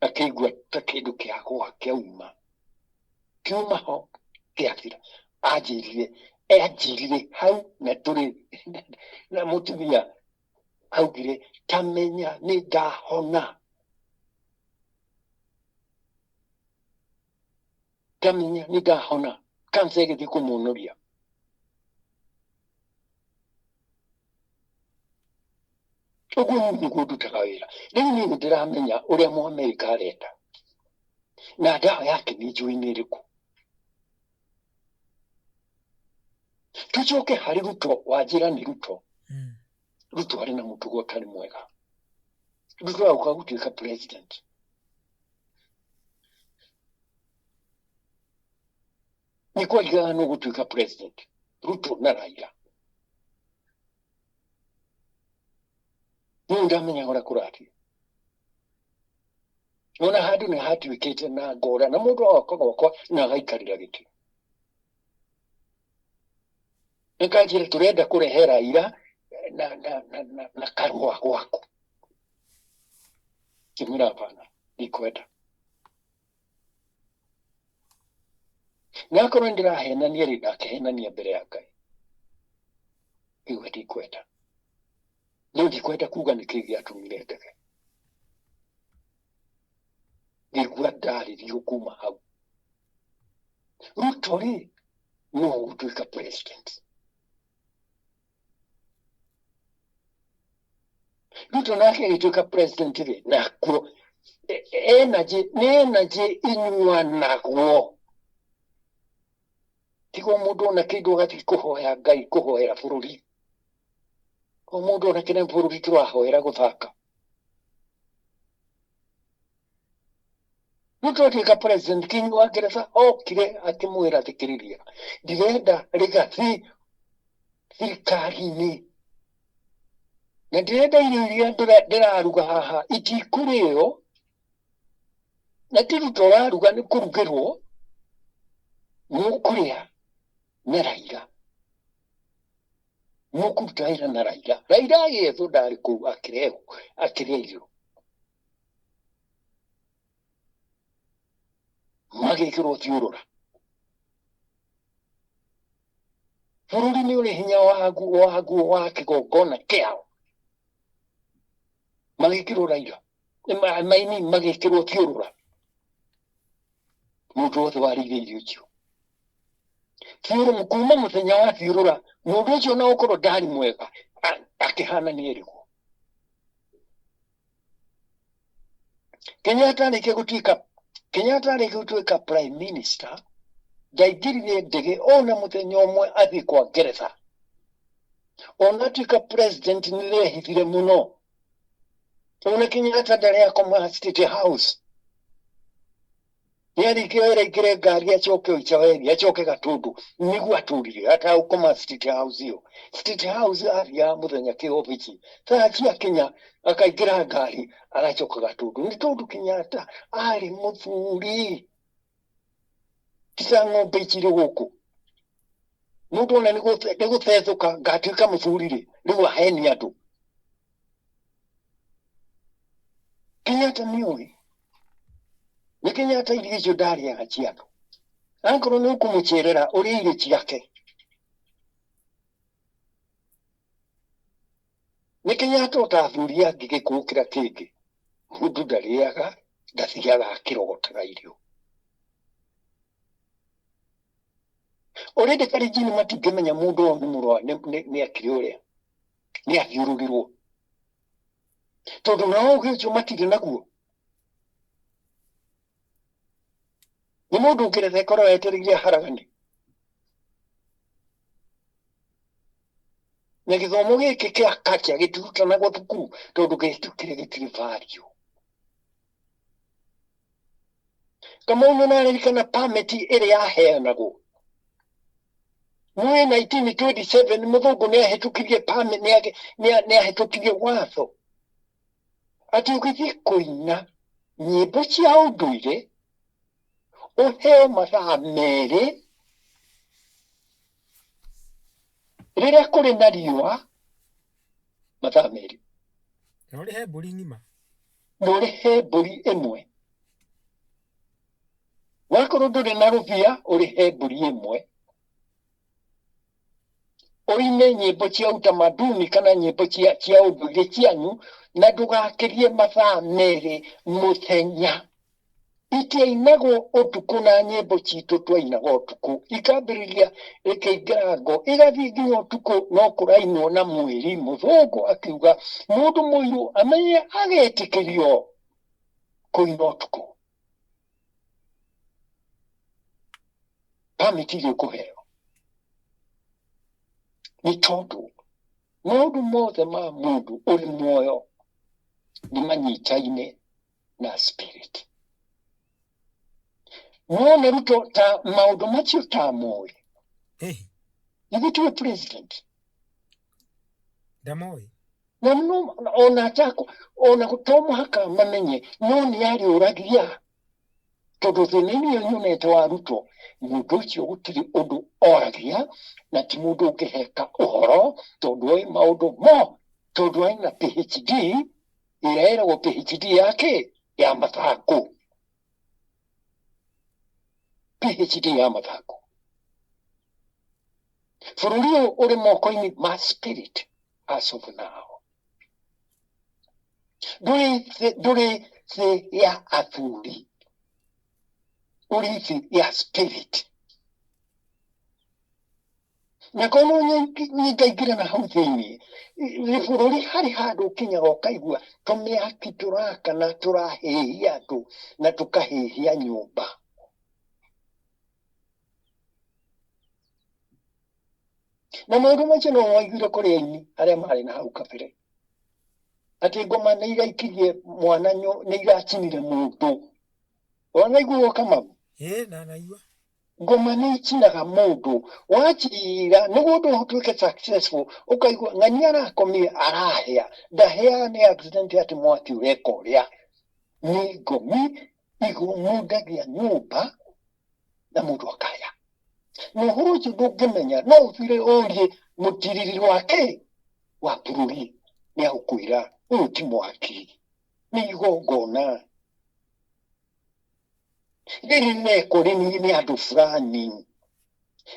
akĩigua ta kĩndũ kĩagũa kĩauma, kiuma ho kĩathira. Anjĩrire, anjĩrire hau na tũrĩ na mũtumia, augire tamenya nĩ ndahona, tamenya nĩ ndahona, kansa ĩgĩthiĩ kũmuonoria. Ũguo niĩ nĩguo ndutaga wĩra. Rĩu niĩ nĩ ndĩramenya ũrĩa Mũamerika arenda na ndawa yake nĩ njũĩ nĩ ĩrĩkũ. Tũcoke harĩ Ruto, wanjĩra nĩ Ruto. Ruto arĩ na mũtugo ũtarĩ mwega. Ruto agoka gũtuĩka president, nĩ kwarigana no gũtuĩka president Ruto na Raila. Niĩ ndamenyaga ũrĩa kũrathiĩ, ona handũ nĩ hatuĩkĩte na ngora na mũndũ agoka gwakwa na agaikarĩra gĩtĩ, nĩkanjĩra tũrenda kũrehe Raila na Karũa gwaku. Ngĩmwĩra hapana, ndikwenda. Na akorwo nĩndĩrahenania rĩ, ndakĩhenania mbere ya Ngai, igua ndikwenda. No ndikwenda kuga nĩkĩ gĩatũmire ndege, ngĩigua ndarĩrio kuma hau. Ruto rĩ, No ũgũtuĩka president. Ruto nake agĩtuĩka president rĩ, nakuo energy nĩ energy inyuanagwo. Tiga mũndũ ona kĩndũ agathiĩ kũhoya Ngai kũhoera bũrũri. O mũndũ ona kĩrĩa bũrũri tũrahoera gũthaka. Ruto atuĩka president King wa Ngeretha okire akĩmwĩra thikĩrĩria ndirenda Rigathi thirikari-inĩ na ndĩrenda irio iria ndĩraruga haha itikũrĩo na ti Ruto ũraruga nĩ kũrugĩrwo mũkũrĩa na Raila mũkũruta wĩra na Raila. Raila agĩethwo ndarĩ kũu akĩrehwo akĩrĩa irio magĩkĩrwo thiũrũra. Bũrũri nĩ ũrĩ hinya waguo waguo wa kĩgongona kĩao magĩkĩrwo Raila maini magĩkĩrwo thiũrũra mũndũ wothe warĩire irio icio thiũrũ kuma mũthenya wa thiũrũra mũndũ ũcio ona okorwo ndarĩ mwega akĩhana nĩ erĩgwo. Kenyatta arĩkia gũtuĩka Kenyatta arĩkia gũtuĩka prime minister ndaingĩrire ndege ona mũthenya ũmwe athiĩ kwa Ngeretha. Ona atuĩka president nĩ rehithire mũno. Ona Kenyatta ndarĩ akoma State House. Nĩarĩkia wĩra aingĩre ngari acoke Oichaweri acoke Gatundu nĩguo atũrire atagũkoma State House ĩyo. State House athiaga mũthenya kĩobici thaa ciakinya akaingĩra ngari agacoka Gatundu nĩ tondũ Kenyatta arĩ mũthuri ti ta ng'ombe ici irĩ gũkũ. Mũndũ ona nĩ gũthethũka ngatuĩka mũthuri rĩ rĩu aheni andũ. Kenyatta nĩ oĩ nĩ Kenyatta irio icio ndarĩaga cia andũ akorwo nĩ ũkũmũcerera ũrĩe irio ciake. Nĩ Kenyatta o ta athuri angĩ gĩkũyũ kĩrĩa kĩngĩ mũndũ ndarĩaga ndathiaga akĩrogotaga irio. Already Kalenjin matingĩmenya mũndũ ũyũ nĩ mũrwa nĩ akire ũrĩa nĩ athiũrũrirwo tondũ nao ũgĩ ũcio matirĩ naguo. Nĩ mũndũ ũngĩretha ĩkorwo etereire haragani na gĩthomo gĩkĩ kĩa culture gĩtirutanagwo thukuru tondũ kĩhĩtũkire gĩtirĩ value. Kamau nĩ ũraririkana permit ĩrĩa yaheanagwo mwĩ 1927 mũthũngũ nĩ ahĩtũkirie permit nĩ ahĩtũkirie watho atĩ ũgĩthiĩ kũina nyĩmbo cia ũndũire ũheo mathaa merĩ rĩrĩa kũrĩ na riũa mathaa merĩ na ũrĩhe mbũri ng'ima na ũrĩhe mbũri ĩmwe wakorwo ndũrĩ na rũbia ũrĩhe mbũri ĩmwe ũine nyĩmbo cia utamaduni kana nyĩmbo cia ũndũire cianyu na ndũgakĩrie mathaa merĩ mũthenya. Itiainagwo ũtukũ na nyĩmbo citũ twainaga ũtukũ ikambĩrĩria ĩkĩingĩra ngo ĩgathiĩ nginya ũtukũ no kũrainwo na mwĩri. Mũthũngũ akiuga mũndũ mũirũ amenye agetĩkĩrio kũina ũtukũ permit iria ũkũheo nĩ tondũ maũndũ mothe ma mũndũ ũrĩ muoyo nĩ manyitaine na spirit. Nĩwona Ruto ta maũndũ macio ta moĩ nĩguo tiwe president ndamoĩ na no ona atako ona to mũhaka mamenye no nĩ arĩũragia tondũ thĩna-inĩ ũyũ nyonete wa Ruto mũndũ ũcio gũtirĩ ũndũ oragia na ti mũndũ ũngĩheka ũhoro tondũ oĩ maũndũ mo tondũ ena PhD ĩrĩa ĩragwo PhD yake ya mathako PhD ya mathako. Bũrũri ũyũ ũrĩ moko-inĩ ma spirit as of now. Ndũrĩ thĩ ya athuri ũrĩ thĩ ya spirit. Na korwo nyingaingĩra na hau thĩinĩ, bũrũri harĩ handũ ũkinyaga ũkaigua tũmĩaki tũrakana tũrahĩhia andũ na tũkahĩhia nyũmba. Na maũndũ macio no waiguire kũrĩ aini arĩa marĩ na hau kabere, atĩ ngoma nĩ iraikirie mwana nĩ iracinire mũndũ. Wanaigua Kamau? Ĩĩ, ndanaigua. Ngoma nĩ icinaga mũndũ. Wacira nĩguo ũndũ ũtuĩke successful, ũkaigua ng'ania arakomire arahĩa, ndahĩaga nĩ accident atĩ mwaki ũreka ũrĩa. Nĩ ngomi igũmundagia nyũmba na mũndũ akahĩa. Na ũhoro ũcio ndũngĩmenya, no ũthire ũrie mũtiriri wake wa bũrũri, nĩ agũkwĩra ũyũ ti mwaki, nĩ igongona. Rĩrĩ rĩrekwo nĩ andũ fulani.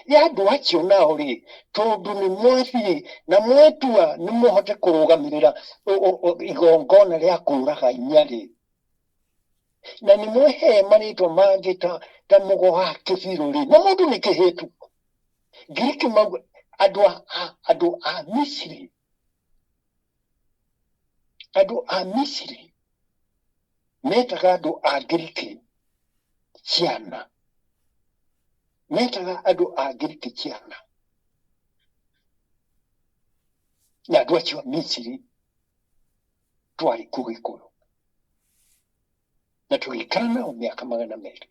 Ya andũ acio nao rĩ, tondũ nĩ mwathiĩ na mwetua nĩ mũhote kũrũgamĩrĩra igongona rĩa kũraga inya rĩ, na nĩ mwehe marĩtwa mangĩ ta mũgo wa kĩbirũ rĩ, na mũndũ nĩ kĩhĩtu. Ngiriki mauga andũ a Misiri, andũ a Misiri metaga andũ a Ngiriki ciana, metaga andũ a Ngiriki ciana, na andũ acio a Misiri twarĩ kuo Gĩkũyũ na tũgĩikara nao mĩaka 200.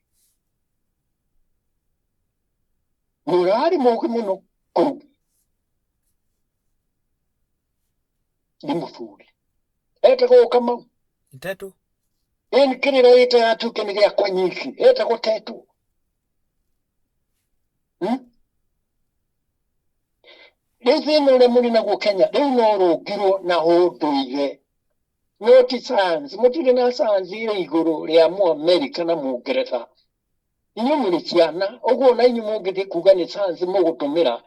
Na ũrĩa warĩ mũũgĩ mũno kũu nĩ mũthuri etagwo Kamau. Tetũ. Ĩni kĩrĩra gĩtagatuĩke nĩ gĩakwa nyiki, etagwo Tetũ. Rĩu thĩna ũrĩa mũrĩ naguo Kenya rĩu no rũngirwo na ũndũire, no ti science. Mũtirĩ na science ĩrĩ igũrũ rĩa Mũamerika na Mũngeretha. Inyuĩ mũrĩ ciana, ũguo na inyuĩ mũngĩthiĩ kuga nĩ science mũgũtũmĩra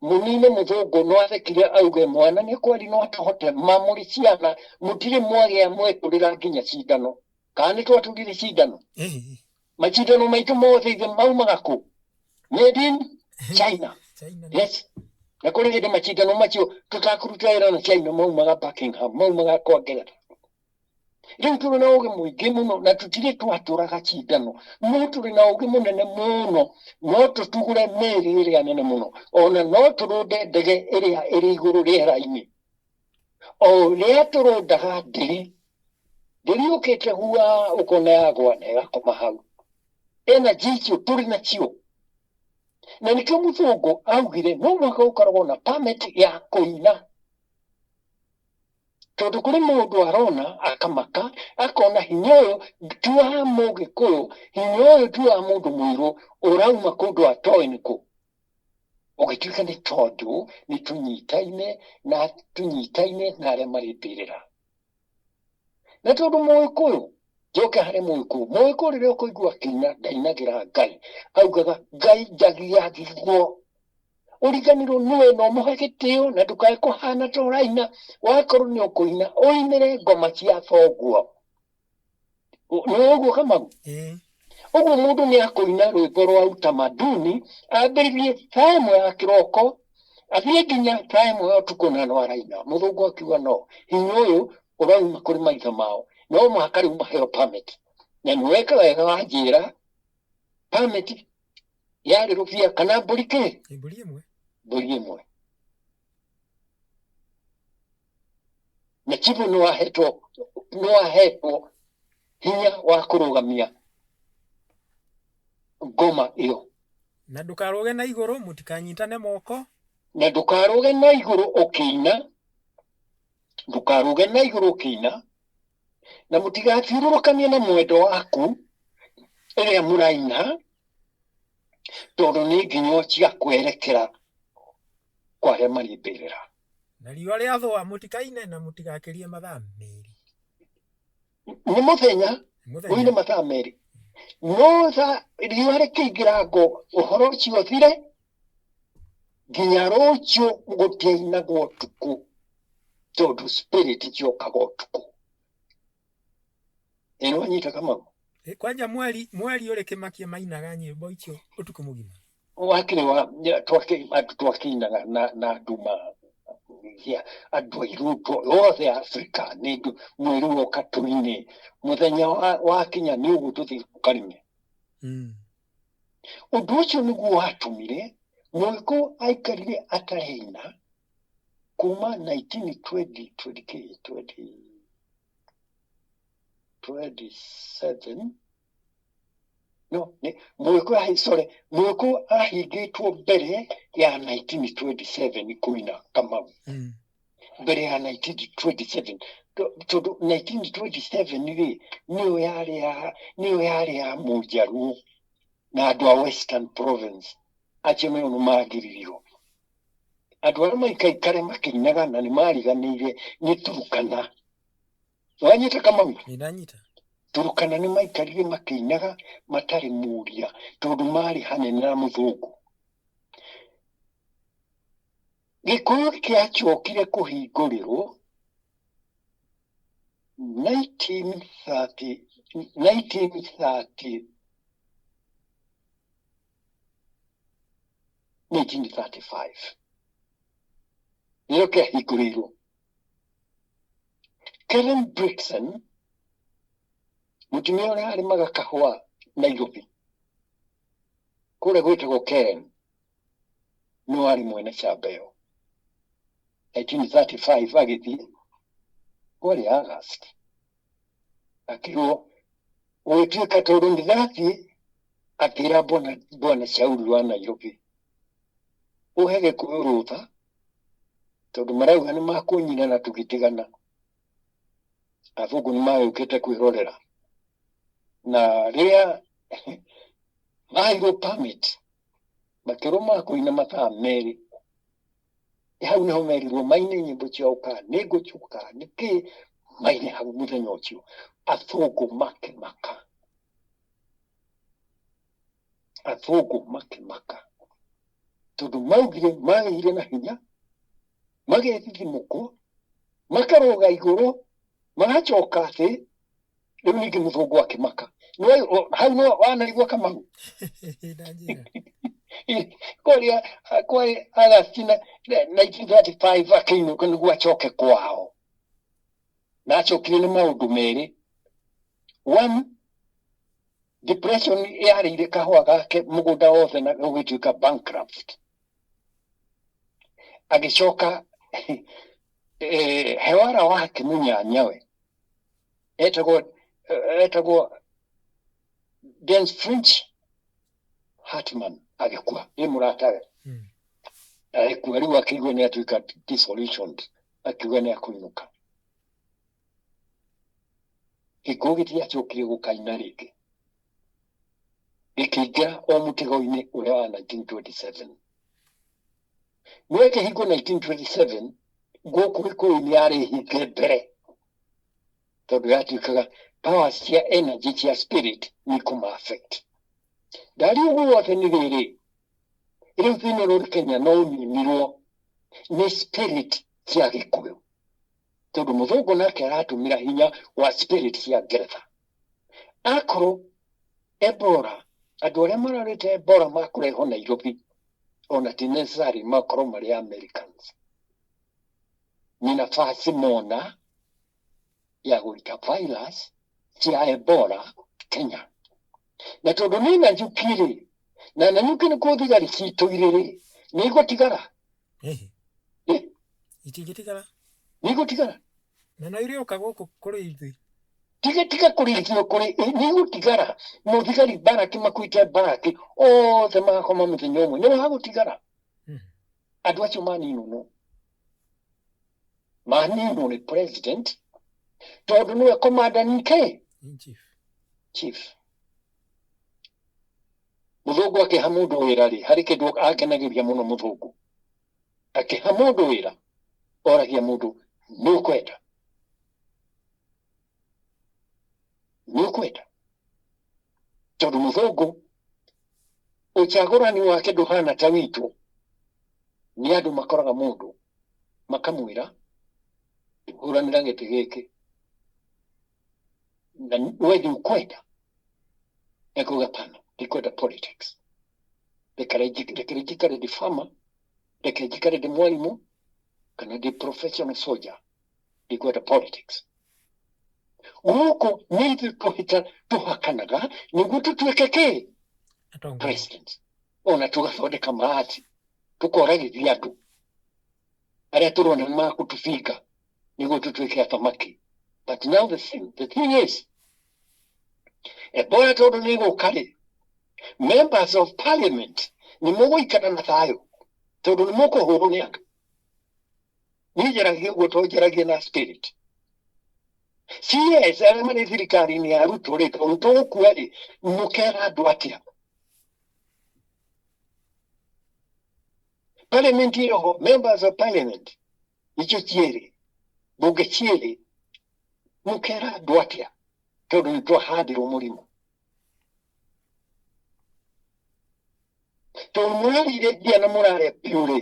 mũnine mũthũngũ, no athekire auge mwana nĩ kweri no atũhote. Ma mũrĩ ciana, mũtirĩ mwagĩa mwetũrĩra nginya cindano. Kana nĩ twatũrire cindano? Macindano maitũ mothe ithe maumaga kũ? Made in China. China. Yes. Na kũrĩ hĩndĩ macindano macio tũtakũruta wĩra na China maumaga Buckingham, maumaga kwa Ngeretha. Rĩu tũrĩ na ũgĩ mũingĩ mũno na tũtirĩ twatũraga cindano, no tũrĩ na ũgĩ mũnene mũno, no tũtugũre meri ĩrĩa nene mũno, ona no tũrũnde ndege ĩrĩa ĩrĩ igũrũ rĩera-inĩ. O ũrĩa tũrũndaga ndĩri, ndĩri yũkĩte hua ũkona yagwa na ĩgakoma hau. Energy icio tũrĩ nacio. Na nĩkĩo mũthũngũ augire no mũhaka ũkoragwo na permit ya kũina. Tondũ kũrĩ mũndũ arona akamaka, akona hinya ũyũ ti wa mũgĩkũyũ, hinya ũyũ ti wa mũndũ mũirũ, ũrauma kũndũ atoĩ nĩkũ. Ũgĩtuĩka nĩ tondũ nĩ tũnyitaine na tũnyitaine na arĩa marĩ mbĩrĩra. Na tondũ mũgĩkũyũ, njoke harĩ mũgĩkũyũ, mũgĩkũyũ rĩrĩa ũkũigua akĩina ndainagĩra Ngai, augaga Ngai njagiagirwo. Ũriganĩrwo nĩwe na ũmũhe gĩtĩo na ndũkae kũhana ta ũraina, wakorwo nĩ ũkũina ũinĩre ngoma cia thoguo. Nĩ ũguo Kamau? Ũguo mũndũ nĩ akũina rwĩmbo rwa utamaduni ambĩrĩrie thaa 1 ya kĩroko athiĩ nginya thaa 1 ya ũtukũ na no araina. Mũthũngũ akiuga no hinya ũyũ ũrauma kũrĩ maitho mao, no mũhaka rĩu maheo permit. Na nĩ weka wega wanjĩra permit yarĩ rũbia kana mbũri kĩ? Mbũri ĩmwe. Mbũri ĩmwe. Na chifu nĩ wahetwo hinya wa kũrũgamia ngoma ĩyo. Na ndũkarũge na igũrũ, mũtikanyitane moko. Na ndũkarũge na igũrũ ũkĩina, ndũkarũge na igũrũ ũkĩina, na mũtigathiũrũrũkanie na mwendo waku ĩrĩa mũraina, tondũ nĩ nginyo cia kwerekera kwa arĩa marĩ mbĩrĩra. Na riũa rĩathũa mũtikaine na mũtigakĩrie mathaa 2. Nĩ mũthenya, ũine mathaa 2. No riũa rĩkĩingĩra ngo ũhoro ũcio ũthire, nginya rũciũ gũtiainagwo ũtukũ, tondũ spirit ciokaga ũtukũ. Ĩ nĩwanyita Kamau? Kwanja mweri ũrĩ kĩmakia mainaga nyĩmbo icio ũtukũ mũgima. Wakĩrĩ wa andũ twakĩinaga na andũ ma ya andũ airũ othe Afrika nĩ mweri woka tũine mũthenya wakinya nĩ ũguo tũthiĩ tũkarĩme. Ũndũ ũcio nĩguo watũmire Mũgĩkũyũ aikarire atarĩ ina kuma 1920 20 20 27. No nĩ Mũgĩkũyũ sorry, Mũgĩkũyũ ahingĩtwo mbere ya 1927 kũina, Kamau. Mbere ya 1927, tondũ 1927 rĩ, nĩyo yarĩ ya Mũnjaruo na andũ a Western Province acio nĩo magiririo. Andũ arĩa maikaikare makĩinaga na nĩ mariganĩire nĩ Turukana. Wanyita, Kamau? Nĩ ndanyita. Turukana nĩ maikarire makĩinaga matarĩ mũria tondũ marĩ hanene na mũthũngũ. Gĩkũyũ kĩacokire kũhingũrĩrwo 1930 1930 1935 nĩrĩo kĩahingũrĩirwo. Karen Brixen, mũtumia ũrĩa arĩmaga kahũa Nairobi kũrĩa gwĩtagwo Karen, no arĩ mwene camba ĩyo. 1935 agĩthiĩ kwarĩ August, akĩrwo gũgĩtuĩka tondũ nĩ ndathiĩ, akĩra bwana Shauri wa Nairobi, ũhe Gĩkũyũ rũtha tondũ marauga nĩ makũnyina na tũgĩtigana. Athũngũ nĩ magĩũkĩte kwĩrorera na rĩrĩa maheirwo permit makĩrwo makũina mathaa 2. Hau nĩho merirwo maine nyĩmbo ciao kana nĩ ngũcuka nĩkĩ maine hau mũthenya ũcio. Athũngũ makĩmaka, athũngũ makĩmaka tondũ maugire magĩire na hinya, magethithimũkwo, makarũga igũrũ, magacoka thĩ. Rĩu ningĩ mũthũngũ akĩmaka. Hau no wanaigua, Kamau? Ndanjĩra. Kũrĩa kwarĩ August 1935 akĩinũka nĩguo acoke kwao, na acokire nĩ maũndũ merĩ. One, depression yarĩire kahũa gake mũgũnda wothe na ũgĩtuĩka bankrupt. Agĩcoka hewara wake mũnyanyawe etagwo Dens French Hartman agĩkua, ĩ mũratawe. Agĩkua, rĩu akĩigua nĩ atuĩka disillusioned, akiuga nĩ akũinũka. Gĩkũyũ gĩtiacokire gũkaina rĩngĩ, gĩkĩingĩra o mũtego-inĩ ũrĩa wa 1927. No ĩkĩhingwo 1927 gũkũ Gĩkũyũ-inĩ yarĩ hinge mbere tondũ yatuĩkaga powers cia energy cia spirit nĩ ikũma affect. Ndari ũguo wothe nĩ rĩrĩ, rĩu thĩna ũrĩa ũrĩ Kenya no ũninirwo nĩ spirit cia Gĩkũyũ tondũ mũthũngũ nake aratũmĩra hinya wa spirit cia Ngeretha. Akorwo Ebola, andũ arĩa mararĩte Ebola makũrehwo Nairobi, ona ti necessary makorwo marĩ Americans, nĩ nafasi mona ya gũita virus cia Ebola Kenya. Na tondũ nĩ Nanyuki rĩ, na Nanyuki nĩkuo thigari citũ irĩ rĩ, nĩ igũtigara. Ĩhĩ. Eh? Itingĩtigara. Nĩ igũtigara. Na no irĩũka gũkũ kũrĩ ithuĩ. Tiga tiga kũrĩithio kũrĩ nĩ igũtigara. Mũthigari baraki makuĩte baraki othe magakoma mũthenya ũmwe, nĩ wagũtigara. Andũ acio maninwo, no maninwo nĩ president tondũ nĩwe commander in K In chief. Chief. Mũthũngũ akĩha mũndũ wĩra rĩ, harĩ kĩndũ akenagĩria mũno. Mũthũngũ akĩha mũndũ wĩra oragia mũndũ, nĩ ũkwenda? Nĩ ũkwenda? Tondũ mũthũngũ ũcagũrani wake ndũhana ta witũ. Nĩ andũ makoraga mũndũ makamwĩra, hũranĩra gĩtĩ gĩkĩ na we nĩ ũkwenda? Ekuga pana, ndikwenda politics. Reke njikare ndĩ farmer, reke njikare ndĩ mwarimũ kana ndĩ professional soldier, ndikwenda politics. Gũkũ nĩ ithuĩ tũhĩta tũhakanaga nĩguo tũtuĩke kĩ? Atongoria. President. Ona tũgathondeka maati, tũkoragithia andũ arĩa tũrona nĩ makũtũbinga nĩguo tũtuĩke athamaki. But now the thing is, Ebola tondũ nĩ ĩgũka rĩ, members of parliament nĩ mũgũikara na thayũ tondũ nĩ mũkũhũrwo nĩ andũ. Niĩ njaragia ũguo to njaragia na spirit. CS arĩa marĩ thirikari-inĩ ya Ruto rĩ, tondũ tũgũkua rĩ, mũkera andũ atĩa? Parliament ĩho, members of parliament icio cierĩ, bunge cierĩ, mũkera andũ atĩa tondũ nĩ twahandirwo mũrimũ? Tondũ mũrarĩire mbia na mũrarĩa biũ rĩ,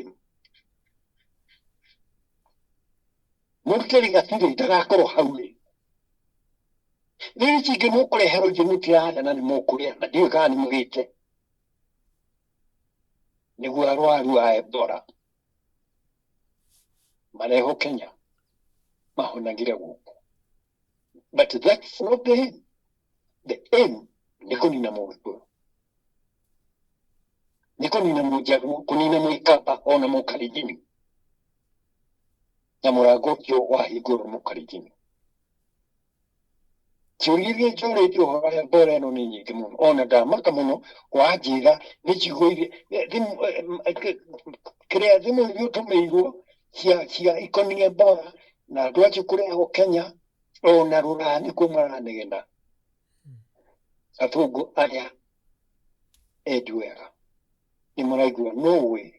mũrutĩri gatirĩ ndagakorwo hau rĩ. Rĩu ici ingĩ mũkũreherwo ingĩ mũtirarĩa na nĩ mũkũrĩa na ndiũĩ kana nĩ mũgĩte nĩguo arwaru a Ebola marehwo Kenya mahonagĩre gũkũ. But that's not the aim. The aim nĩ kũnina Mũgĩkũyũ, nĩ kũnina Mũjaruo, kũnina Mũikamba ona Mũkalenjini, na mũrango ũcio wahingũrwo nĩ Mũkalenjini. Ciũria iria njũrĩtio ũhoro wa Ebola ĩno nĩ nyingĩ mũno, ona ndamaka mũno wanjĩra nĩ ciugo iria thimũ, kĩrĩa thimũ iria ũtũmĩirwo cia ikoniĩ Ebola na andũ acio kũrehwo Kenya ona rũraya nĩkuo maranegena. Athũngũ arĩa endi wega nĩ maraigua no way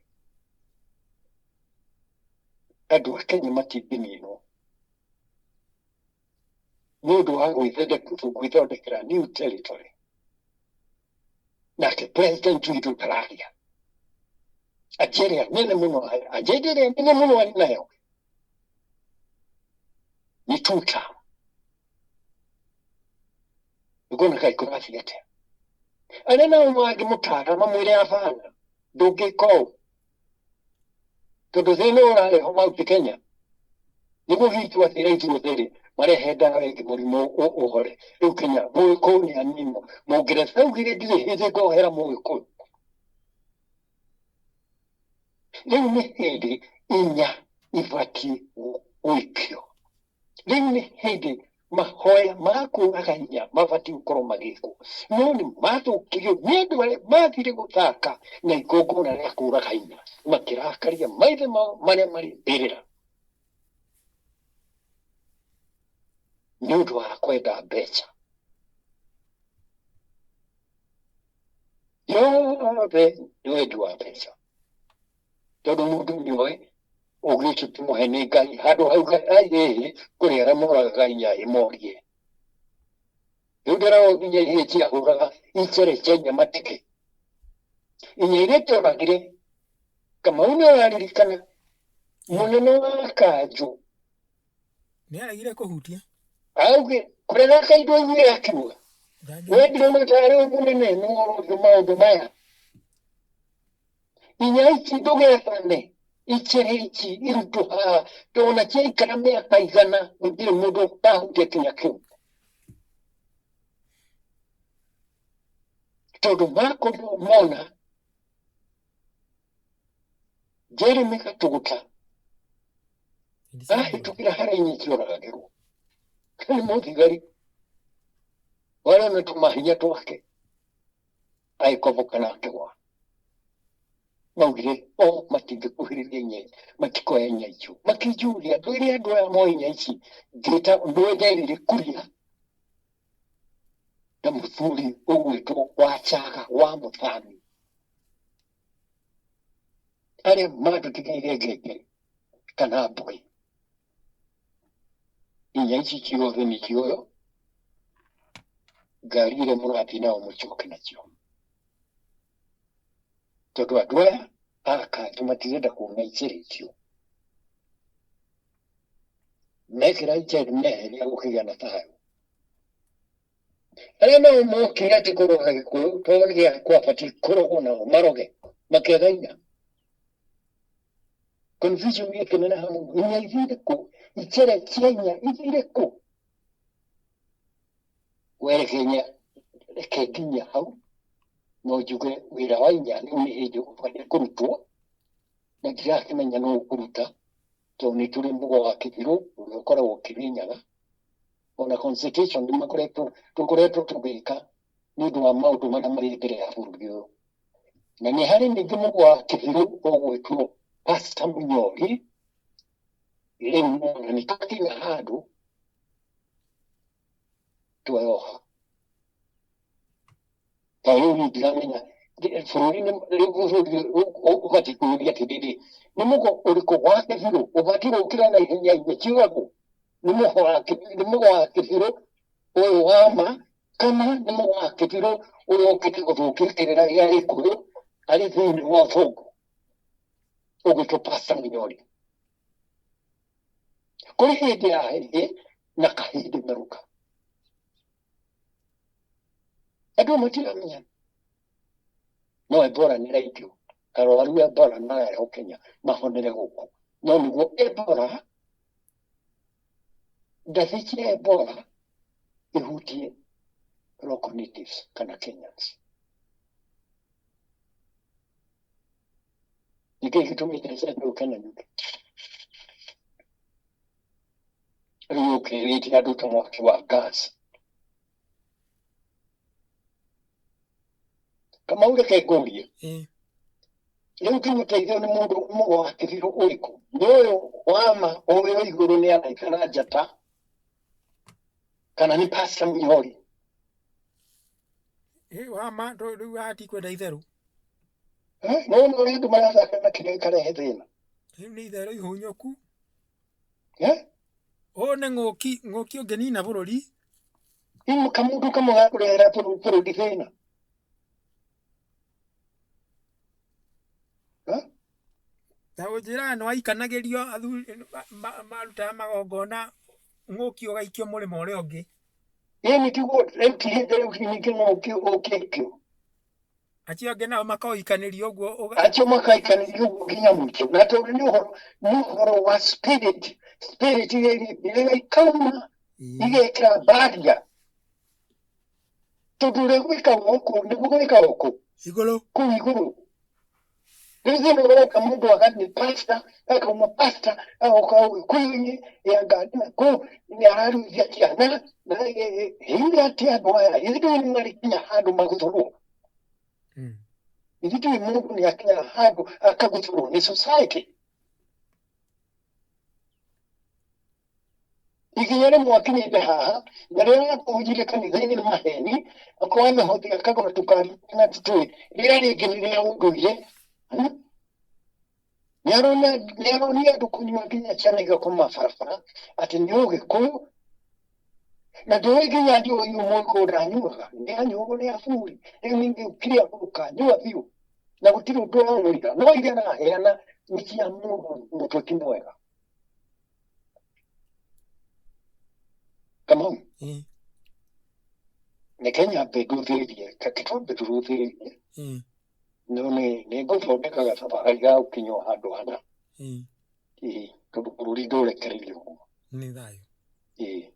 andũ a Kenya matingĩninwo nĩ ũndũ wa gwĩthondekera new territory. Nake president witũ ndararia agenda ĩrĩa nene mũno, agenda ĩrĩa nene mũno arĩ nayo nĩ two term. Ũkuona kaĩ kũrathiĩ atĩa? Arĩa nao mangĩmũtara mamwĩre abana, ndũngĩka ũũ tondũ thĩna ũrarehwo Mount Kenya nĩguo hihi twathira ithuothe rĩ, marehe ndawa ĩngĩ mũrimũ ũhore. Rĩu Kenya Mũgĩkũyũ nĩ aninwo. Mũngeretha augire ndirĩ hĩndĩ ngohera Mũgĩkũyũ. Rĩu nĩ hĩndĩ inya ibatiĩ gũikio. Rĩu nĩ hĩndĩ mahoya ma kũraga inya mabatiĩ gũkorwo magĩkwo, no nĩ mathũkirio nĩ andũ arĩa mathire gũthaka na igongona rĩa kũraga inya, makĩrakaria maithe mao marĩa marĩ mbĩrĩra nĩ ũndũ wa kwenda mbeca. Yothe nĩ wendi wa mbeca, tondũ mũndũ nĩoĩ ũgĩ ũcio tũmũhe nĩ Ngai handũ hauga ĩĩ kũrĩ arĩa moragaga inya ĩmorie. Rĩu ndĩraona nginya ihĩĩ ciahũraga icere cia nyama tike inya iria cioragire. Kamau nĩ ũraririkana mũnene wa kanjũ? Nĩ aregire kũhutia. Auge kũrega kaindo aiguire akiuga we ndĩrona tarĩ mũnene nĩworogio maũndũ maya inya ici ndũgethane icere ici irutwo haha tona ciaikara mĩaka 100 gũtirĩ mũndũ ũkahutia kinya kĩu tondũ makorirwo mona Jeremy Gatũgũta ahĩtũkĩra harĩa inya cioragagĩrwo nĩ mũthigari warĩa na tũmahinya twake agĩkoboka na akĩgwa. Maugire o matingĩkuhĩrĩria inya, matikoya inya icio. Makĩnjũria ndwĩre andũ aya moe inya ici, ngĩta ndwenderire kuria na mũthuri ũgwĩtwo Wachaga wa Mũthami arĩa matũtigĩire ngengere kana mbũri. Inya ici ciothe nĩ cioyo ngari iria mũrathiĩ nao mũcoke nacio tondũ andũ aya a kanjũ matirenda kuona icere icio mekĩra icere meheria gũkĩgĩa na thayũ. Arĩa nao mokire atĩ kũroga Gĩkũyũ tondũ nĩ kwabatiĩ kũrogwo nao maroge. Makĩaga inya. Confusion ĩkĩneneha mũno. Inya ithire kũ? Icere cia inya ithire kũ? We reke reke nginya hau no njuge wĩra wa inya rĩu nĩ hĩndĩ ũbatiĩ kũrutwo na ndirakĩmenya nũ ũkũruta tondũ nĩ tũrĩ mũgo wa kĩbirũ ũrĩa ũkoragwo Kĩrĩnyaga ona consultation nĩ makoretwo tũkoretwo tũgĩka nĩ ũndũ wa maũndũ marĩa marĩ mbere ya bũrũri ũyũ na nĩ harĩ ningĩ mũgo wa kĩbirũ ũgwĩtwo Pastor Munyori rĩu nona nĩ twakinya handũ tweyoha ta rĩu niĩ ndiramenya bũrũri rĩu bũrũri ũbatiĩ kũũria atĩrĩrĩ nĩ mũgo ũrĩkũ wa kĩbirũ ũbatiĩ gũkĩra na ihenya inya ciũragwo nĩ mũgo wa nĩ mũgo wa kĩbirũ ũyũ wa ma kana nĩ mũgo wa kĩbirũ ũrĩa ũkĩte gũthũkia kĩrĩra gĩa gĩkũyũ arĩ thĩinĩ wa ũthũngũ ũgwĩtwo Pastor Munyori. Kũrĩ hĩndĩ ya hĩndĩ na kahĩndĩ merũka andũ matiramenya no Ebola nĩ raikio arwaru Ebola mararehwo Kenya mahonere gũkũ no nĩguo Ebola ndathi cia Ebola ihutie local natives kana Kenyans. Nĩkĩĩ gĩtũmĩte ũke na nyuki rĩu ũkĩrĩte andũ ta mwaki wa gas Kamau reke ngũrie rĩu kĩmũteithio nĩ mũndũ mũgo wa kĩbirũ ũrĩkũ nĩ ũyũ wama ũrĩ wa igũrũ nĩ araika na njata kana nĩ Pastor Munyori? Wama rĩu haha tikwenda itherũ. No nĩ ũrĩa andũ marathaka na kĩrĩa gĩkarehe thĩna. Rĩu nĩ itherũ ihunyũku. Ũyũ nĩ ng'ũki ng'ũki ũngĩnina bũrũri. Kamũndũ kamwe gakũrehera bũrũri thĩna. Ta ũnjĩraga nĩ waikanagĩrio athuri marutaga magongona ng'ũki ũgaikio mũrĩmo ũrĩa ũngĩ. Ĩĩ nĩ tiguo rĩu ti hĩndĩ rĩu ningĩ ng'ũki ũkĩikio. Acio angĩ nao makoikanĩrio ũguo. Acio makaikanĩrio ũguo nginya mũico na tondũ nĩ ũhoro nĩ ũhoro wa spirit spirit iria ikauma igekĩra barrier tondũ ũrĩa gwĩkagwo kũ nĩguo gwĩkagwo kũ igũrũ kũu igũrũ. Rĩu thĩna ũroka mũndũ agathiĩ pastor akauma pastor agoka Gĩkũyũ-inĩ ya ngari kũ nĩ araruithia ciana na hihi atĩ andũ aya ithuĩ ndũĩ nĩ marĩ kinya handũ maguthũrwo ithuĩ ndũĩ mũndũ nĩ akinya handũ akaguthũrwo nĩ society ikinya rĩmwe akinyĩte haha na rĩrĩa akũhunjire kanitha-inĩ nĩ maheni akoya mĩhothi akagũra tũkari na tũtũĩ rĩrĩa rĩngĩ nĩ rĩa ũndũire. Nĩ aronia andũ kũnyua nginya ciana igakoma barabara atĩ nĩ ũgĩkũyũ na ndũĩ nginya njohi ũmũgĩkũyũ ndanyuaga nĩ anyuagwo nĩ aburi rĩu ningĩ ũkire ũkanyua biũ na gũtirĩ ũndũ ũramwĩra no iria araheana nĩ cia mũndũ mũtwe ti mwega. Kamau, reke nyambe ndũthĩrĩrie kake twambe tũrũthĩrĩrie no nĩ ngũthondeka gacabarĩ ga gũkinya o handũ hana. Ĩĩ tondũ bũrũri ndũrekereirio ũguo. Nĩ thayũ. Ĩĩ.